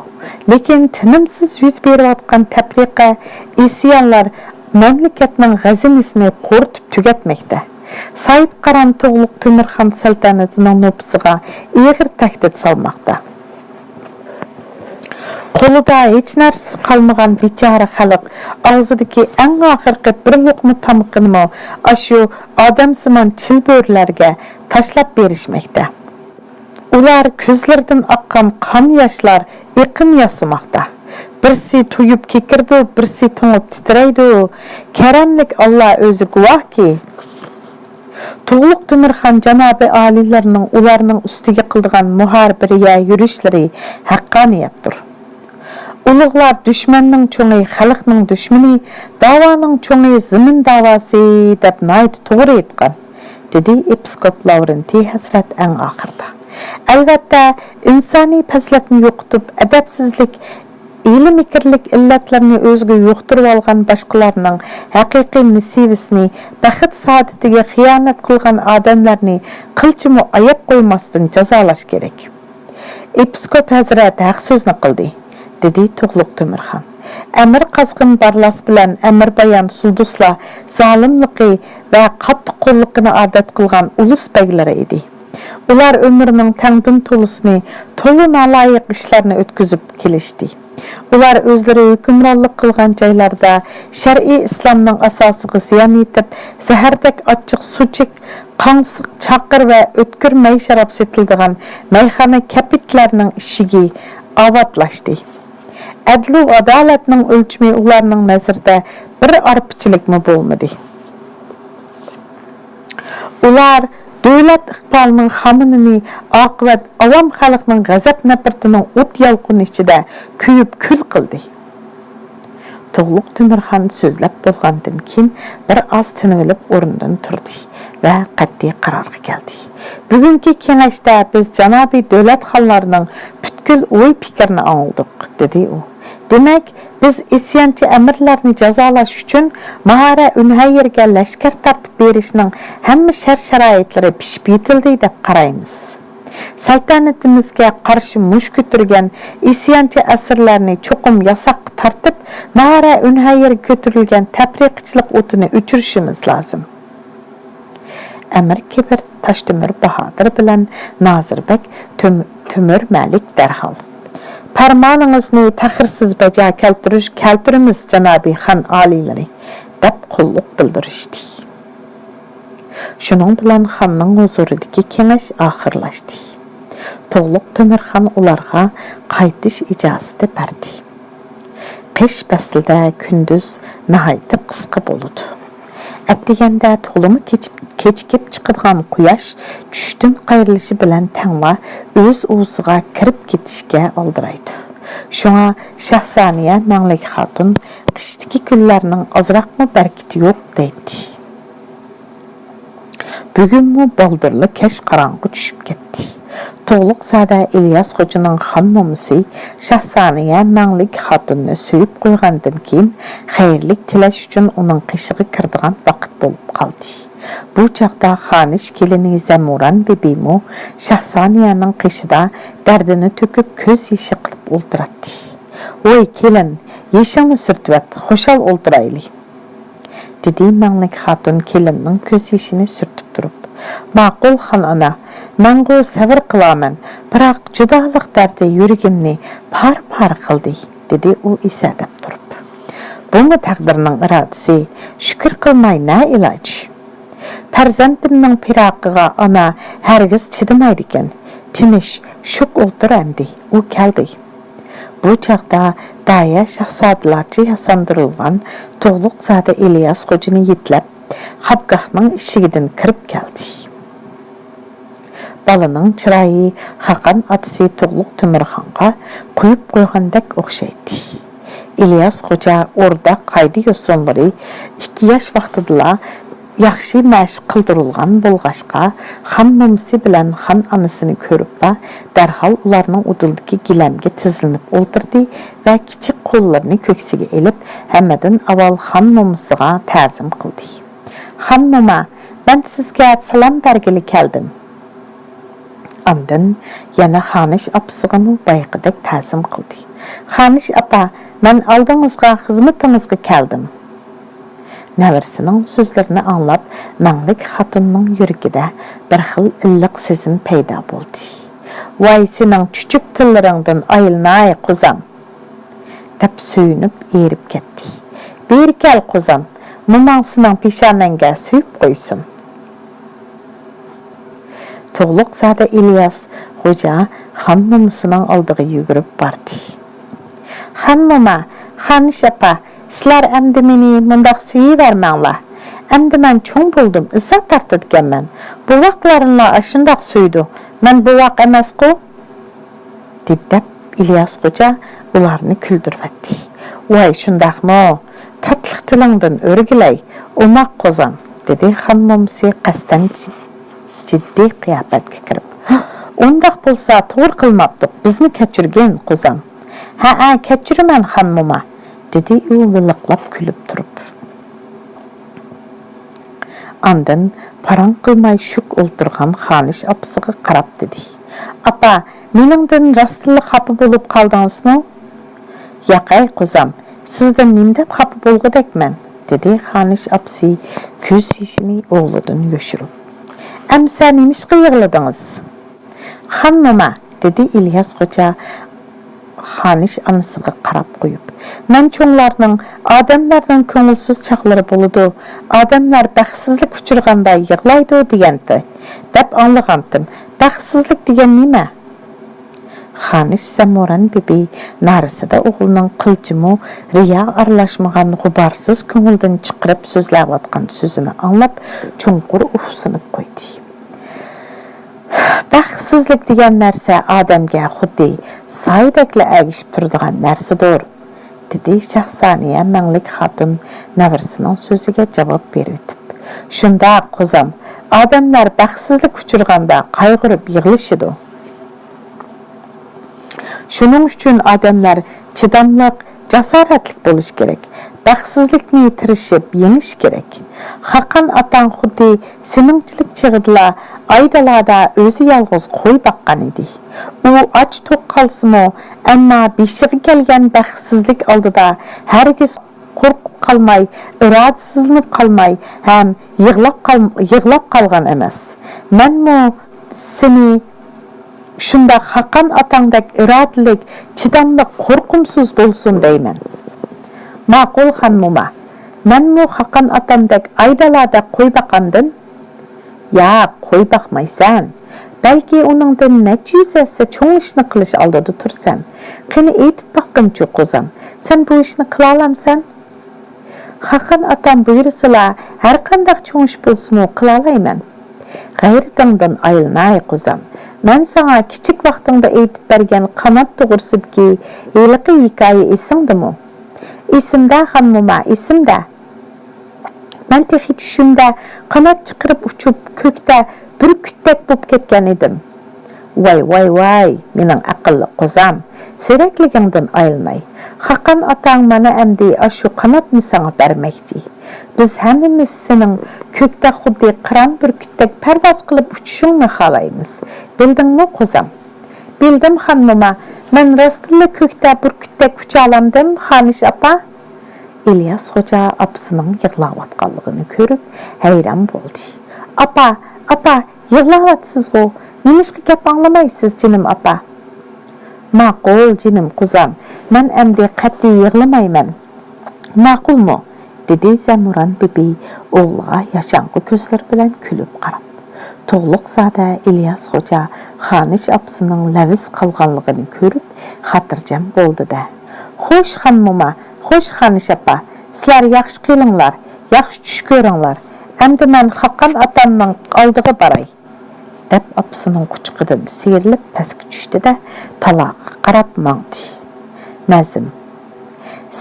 لېكىن تىنىمسىز يۈز بېرىۋاتقان تەپرىقە، ئىسيانلار مەملىكەتنىڭ غەزىنىسىنى قۇرۇتۇپ تۈگەتمەكتە. ساھىبقاران تۇغلۇق تۆمۈرخان سەلتەنىتىنىڭ نوپۇسىغا ئېغىر تەھدىت سالماقتا. قولىدا ھېچ نەرسىسى قالمىغان بىچارە خەلق ئاغزىدىكى ئەڭ ئاخىرقى بىر لوقما تامىقىنىمۇ ئاشۇ ئادەمسىمان چىلبۆرىلەرگە تاشلاپ بېرىشمەكتە. ئۇلار كۆزلىرىدىن ئاققان قان ياشلار ئېقىن ياسىماقتا. بىرسى تويۇپ كېكىرىدۇ، بىرسى توڭۇپ تىترەيدۇ. كەرەملىك ئاللا ئۆزى گۇۋاھكى، تۇغلۇق تۆمۈرخان جانابىي ئالىيلىرىنىڭ ئۇلارنىڭ ئۈستىگە قىلىدىغان مۇھارىبە رىيا يۈرۈشلىرى ھەققانىيەتتۇر. ئۇلۇغلار دۈشمەننىڭ چوڭى خەلقنىڭ دۈشمىنى، داۋانىڭ چوڭى زېمىن داۋاسى دەپ ناھايىتى توغرا ئېيتقان، دېدى ئېپىسكوپ لاۋرېنتىي ھەزرەت ئەڭ ئاخىرىدا. ئەلۋەتتە، ئىنسانىي پەزىلەتنى يوقىتىپ، ئەدەپسىزلىك، ھىيلە-مىكىرلىك ئىللەتلىرىنى ئۆزىگە يۇقتۇرۇۋالغان باشقىلارنىڭ ھەقىقىي نېسىۋىسىنى، بەخت-سائادىتىگە خىيانەت قىلغان ئادەملەرنى قىلچىمۇ ئاياپ قويماستىن جازالاش كېرەك. ئېپىسكوپ ھەزرەت ھەق سۆزنى قىلدى، دېدى تۇغلۇق تۆمۈرخان. ئەمىر قازغىن بارلاس بىلەن ئەمىر بايان سۇلدۇسلار زالىملىقى ۋە قاتتىق قوللۇقىنى ئادەت قىلغان ئۇلۇس بەگلىرى ئىدى. ئۇلار ئۆمرىنىڭ تەڭدىن تولىسىنى تولا نالايىق ئىشلارنى ئۆتكۈزۈپ كېلىشتى. ئۇلار ئۆزلىرى ھۆكۈمرانلىق قىلغان جايلاردا شەرئىي ئىسلامنىڭ ئاساسىغا زىيان يېتىپ، زەھەردەك ئاچچىق سۇچى، قاڭسىق چاقىر ۋە ئۆتكۈر مەي-شاراب سېتىلىدىغان مەيخانا، كەپىتلەرنىڭ ئىشىكى ئاۋاتلاشتى. ئەدلۇ ئادالەتنىڭ ئۆلچىمى ئۇلارنىڭ نەزىرىدە بىر ئارپىچىلىكمۇ بولمىدى. ئۇلار دۆلەت ئىقبالىنىڭ خامىنىنى، ئاقىۋەت ئاۋام خەلقنىڭ غەزەپ-نەپرىتىنىڭ ئوت-يالقۇنى ئىچىدە كۆيۈپ كۈل قىلدى. تۇغلۇق تۆمۈرخان سۆزلەپ بولغاندىن كېيىن، بىر ئاز تىنىۋېلىپ ئورنىدىن تۇردى ۋە قەتئىي قارارغا كەلدى. بۈگۈنكى كېڭەشتە بىز جانابىي دۆلەتخانلارنىڭ پۈتكۈل ئوي-پىكرىنى ئاڭلىدۇق، دېدى ئۇ. دېمەك، بىز ئىسيانچى ئەمىرلەرنى جازالاش ئۈچۈن ماھارە ئۈنھەيىرگە لەشكەر تارتىپ بېرىشنىڭ ھەممە شەرت-شارائىتلىرى پىشىپ يېتىلدى دەپ قارايمىز. سەلتەنىتىمىزگە قارشى مۇش كۆتۈرگەن ئىسيانچى ئەسىرلەرنى چوقۇم ياساققا تارتىپ، ماھارە ئۈنھەيىرگە كۆتۈرۈلگەن تەپرىقىچىلىك ئوتىنى ئۆچۈرۈشىمىز لازىم. ئەمىر كېبىر تاشتۆمۈر باھادىر بىلەن نازىر بەگ تۆم-، تۆمۈر مەلىك دەرھال، «پەرمانىڭىزنى تەخىرسىز باجا كەلتۈرۈش، كەلتۈرىمىز، جانابىي خان ئالىيلىرى!» دەپ قۇللۇق بىلدۈرۈشتى. شۇنىڭ بىلەن خاننىڭ ھۇزۇرىدىكى كېڭەش ئاخىرلاشتى. تۇغلۇق تۆمۈرخان ئۇلارغا قايتىش ئىجازىتى بەردى. قىش پەسلىدە كۈندۈز ناھايىتى قىسقا بولىدۇ. ئەتىگەندە تولىمۇ كېچىپ-، كېچىكىپ چىقىدىغان قۇياش چۈشتىن قايرىلىشى بىلەن تەڭلا ئۆز ئۇۋىسىغا كىرىپ كېتىشكە ئالدىرايدۇ. شۇڭا شاھسانىيە مەڭلىك خاتۇن قىشتىكى كۈنلەرنىڭ ئازراقمۇ بەرىكىتى يوق دەيتتى. بۈگۈنمۇ بالدۇرلا كەچ قاراڭغۇ چۈشۈپ كەتتى. تۇغلۇقزادە ئىلياس خوجىنىڭ خان مومىسى شاھسانىيە مەڭلىك خاتۇننى سۆيۈپ قويغاندىن كېيىن، خەيرلىك تىلەش ئۈچۈن ئۇنىڭ قېشىغا كىرىدىغان ۋاقىت بولۇپ قالدى. بۇ چاغدا خانىش كېلىنى زەمۇران بىبىمۇ شاھسانىيەنىڭ قېشىدا دەردىنى تۆكۈپ، كۆز يېشى قىلىپ ئولتۇراتتى. «ۋوي، كېلىن، يېشىڭنى سۈرتۈۋەت، خۇشال ئولتۇرايلى!» دېدى مەڭلىك خاتۇن كېلىننىڭ كۆز يېشىنى سۈرتۈپ تۇرۇپ. «ماقۇل، خان ئانا، مەنغۇ سەۋر قىلامەن، بىراق جۇدالىق دەردى يۈرىكىمنى پارە-پارە قىلدى»، دېدى ئۇ ئېسەدەپ تۇرۇپ. «بۇمۇ تەقدىرنىڭ ئىرادىسى، شۈكۈر قىلماي نە ئىلاج؟ پەرزەنتىمنىڭ پىراقىغا ئانا ھەرگىز چىدىمايدىكەن. تىنچ، شۈك ئولتۇر ئەمدى، ئۇ كەلدى.» بۇ چاغدا دايە شاھزادىلەرچە ياساندۇرۇلغان تۇغلۇقزادە ئىلياس خوجىنى يېتىلەپ، خاپگاھنىڭ ئىشىكىدىن كىرىپ كەلدى. بالىنىڭ چىرايى خاقان ئاتىسى تۇغلۇق تۆمۈرخانغا قويۇپ قويغاندەك ئوخشايتتى. ئىلياس خوجا ئوردا قائىدە-يوسۇنلىرى ئىككى ياش ۋاقتىدىلا ياخشى مەشىق قىلدۇرۇلغان بولغاچقا، خان مومىسى بىلەن خان ئانىسىنى كۆرۈپلا، دەرھال ئۇلارنىڭ ئۇدۇلىدىكى گىلەمگە تىزلىنىپ ئولتۇردى ۋە كىچىك قوللىرىنى كۆكسىگە ئېلىپ، ھەممىدىن ئاۋۋال خان مومىسىغا تەزىم قىلدى. «خان موما، مەن سىزگە سالام بەرگىلى كەلدىم.» ئاندىن يەنە خانىش ئاپىسىغىمۇ بايىقىدەك تەزىم قىلدى. «خانىش ئاپا، مەن ئالدىڭىزغا، خىزمىتىڭىزغا كەلدىم.» نەۋرىسىنىڭ سۆزلىرىنى ئاڭلاپ، مەڭلىك خاتۇننىڭ يۈرىكىدە بىر خىل ئىللىق سېزىم پەيدا بولدى. «ۋاي، سېنىڭ چۈچۈك تىللىرىڭدىن ئايلىناي، قوزام!» دەپ سۆيۈنۈپ ئېرىپ كەتتى. «بېرى كەل، قوزام، موماڭ سېنىڭ پېشانەڭگە سۆيۈپ قويسۇن.» تۇغلۇقزادە ئىلياس خوجا خان مومىسىنىڭ ئالدىغا يۈگۈرۈپ باردى. «خان موما، خانىش ئاپا، سىلەر ئەمدى مېنى مۇنداق سۆيۈۋەرمەڭلار. ئەمدى مەن چوڭ بولدۇم، ئىزا تارتىدىكەنمەن. بوۋاقلارنىلا ئاشۇنداق سۆيىدۇ. مەن بوۋاق ئەمەسقۇ؟» دېدى دەپ، ئىلياس خوجا ئۇلارنى كۈلدۈرۈۋەتتى. «ۋاي، شۇنداقمۇ؟ تاتلىق تىلىڭدىن ئۆرگىلەي، ئوماق قوزام.» دېدى خان مومىسى قەستەن جىددىي قىياپەتكە كىرىپ. «ئۇنداق بولسا توغرا قىلماپتۇق، بىزنى كەچۈرگىن، قوزام. ھەئە، كەچۈرىمەن، خانموما، دېدى ئۇ ۋىلىقلاپ كۈلۈپ تۇرۇپ. ئاندىن پاراڭ قىلماي شۈك ئولتۇرغان خانىش ئاپىسىغا قاراپ دېدى، ئاپا، مېنىڭدىن راستتىنلا خاپا بولۇپ قالدىڭىزمۇ؟ ياقەي، قوزام، سىزدىن نېمە دەپ خاپا بولغۇدەكمەن؟ دېدى خانىش ئاپىسى كۆز يېشىنى ئوغلىدىن يوشۇرۇپ. ئەمىسە نېمىشقا يىغلىدىڭىز؟ خانموما، دېدى ئىلياس خوجا خانىش ئانىسىغا قاراپ قويۇپ، مەن چوڭلارنىڭ ئادەملەرنىڭ كۆڭۈلسىز چاغلىرى بولىدۇ، ئادەملەر بەختسىزلىككە ئۇچرىغاندا يىغلايدۇ دېگەنتى، دەپ ئاڭلىغانتىم. بەختسىزلىك دېگەن نېمە؟ خانىش زەمۇران بىبى نارىسىدە ئوغلىنىڭ قىلچىمۇ رىيا ئارىلاشمىغان غۇبارسىز كۆڭلىدىن چىقىرىپ سۆزلەۋاتقان سۆزىنى ئاڭلاپ، چوڭقۇر ئۇھسىنىپ قويدى. بەختسىزلىك دېگەن نەرسە ئادەمگە خۇددى سايىدەكلا ئەگىشىپ تۇرىدىغان نەرسىدۇر، دېدى شاھسانىيە مەڭلىك خاتۇن نەۋرىسىنىڭ سۆزىگە جاۋاب بېرىۋېتىپ. شۇنداق، قوزام، ئادەملەر بەختسىزلىككە ئۇچرىغاندا قايغۇرۇپ يىغلىشىدۇ. شۇنىڭ ئۈچۈن ئادەملەر چىداملىق، جاسارەتلىك بولۇشى كېرەك. بەختسىزلىكنى تىرىشىپ يېڭىشى كېرەك. خاقان ئاتاڭ خۇددى سېنىڭچىلىك چېغىدىلا ئايدالادا ئۆزى يالغۇز قوي باققان ئىدى. ئۇ ئاچ توق قالسىمۇ، ئەمما بېشىغا كەلگەن بەختسىزلىك ئالدىدا ھەرگىز قورقۇپ قالماي، ئىرادىسىزلىنىپ قالماي ھەم يىغلاپ قال-، يىغلاپ قالغان ئەمەس. مەنمۇ سېنى شۇنداق خاقان ئاتاڭدەك ئىرادىلىك، چىداملىق، قورقۇمسىز بولسۇن دەيمەن. ماقۇل، خانموما. مەنمۇ خاقان ئاتامدەك ئايدالادا قوي باقامدىم؟ ياق، قوي باقمايسەن. بەلكى ئۇنىڭدىن نەچچە يۈز ھەسسە چوڭ ئىشنى قىلىش ئالدىدا تۇرسەن. قېنى، ئېيتىپ باققىنچۇ، قوزام، سەن بۇ ئىشنى قىلالامسەن؟ خاقان ئاتام بۇيرۇسىلا، ھەرقانداق چوڭ ئىش بولسىمۇ قىلالايمەن. غەيرىتىڭدىن ئايلىناي، قوزام. مەن ساڭا كىچىك ۋاقتىڭدا ئېيتىپ بەرگەن قانات توغرىسىدىكى ھېلىقى ھېكايە ئېسىڭدىمۇ؟ ئېسىمدە، خانموما، ئېسىمدە. مەن تېخى چۈشۈمدە قانات چىقىرىپ ئۇچۇپ، كۆكتە بۈركۈتتەك بولۇپ كەتكەن ئىدىم. ۋاي، ۋاي، ۋاي، مېنىڭ ئەقىللىق قوزام، زېرەكلىكىڭدىن ئايلىناي. خاقان ئاتاڭ مانا ئەمدى ئاشۇ قاناتنى ساڭا بەرمەكچى. بىز ھەممىمىز سېنىڭ كۆكتە خۇددى قىران بۈركۈتتەك پەرۋاز قىلىپ ئۇچۇشۇڭنى خالايمىز. بىلدىڭمۇ، قوزام؟ بىلدىم، خانموما. مەن راستتىنلا كۆكتە بۈركۈتتەك ئۇچالامدىم، خانىش ئاپا؟ ئىلياس خوجا ئاپىسىنىڭ يىغلاۋاتقانلىقىنى كۆرۈپ، ھەيران بولدى. ئاپا، ئاپا، يىغلاۋاتىسىزغۇ؟ نېمىشقا گەپ ئاڭلىمايسىز، جېنىم ئاپا؟ ماقۇل، جېنىم قوزام، مەن ئەمدى قەتئىي يىغلىمايمەن. ماقۇلمۇ؟ دېدى زەمۇران بىبى ئوغلىغا ياشاڭقۇ كۆزلىرى بىلەن كۈلۈپ قاراپ. تۇغلۇقزادە ئىلياس خوجا خانىش ئاپىسىنىڭ لەۋز قىلغانلىقىنى كۆرۈپ، خاتىرجەم بولدى-دە، خوش، خانموما، خوش، خانىش ئاپا، سىلەر ياخشى قېلىڭلار، ياخشى چۈش كۆرۈڭلار. ئەمدى مەن خاقان ئاتامنىڭ ئالدىغا باراي. دەپ ئاپىسىنىڭ قۇچىقىدىن سىيرىلىپ پەسكە چۈشتى-دە، تالاغا قاراپ ماڭدى. نەزم.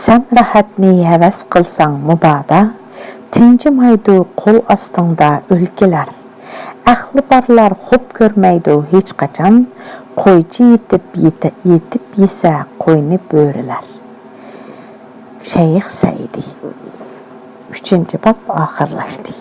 سەن راھەتنى ھەۋەس قىلساڭ مۇبادا، تىنجىمايدۇ قول ئاستىڭدا ئۆلكىلەر. ئەقلى بارلار خوپ كۆرمەيدۇ ھېچقاچان، قويچى يېتىپ، يېتە-، يېتىپ يېسە قوينى بۆرىلەر. شەيخ سەئىدى. ئۈچىنچى باب ئاخىرلاشتى.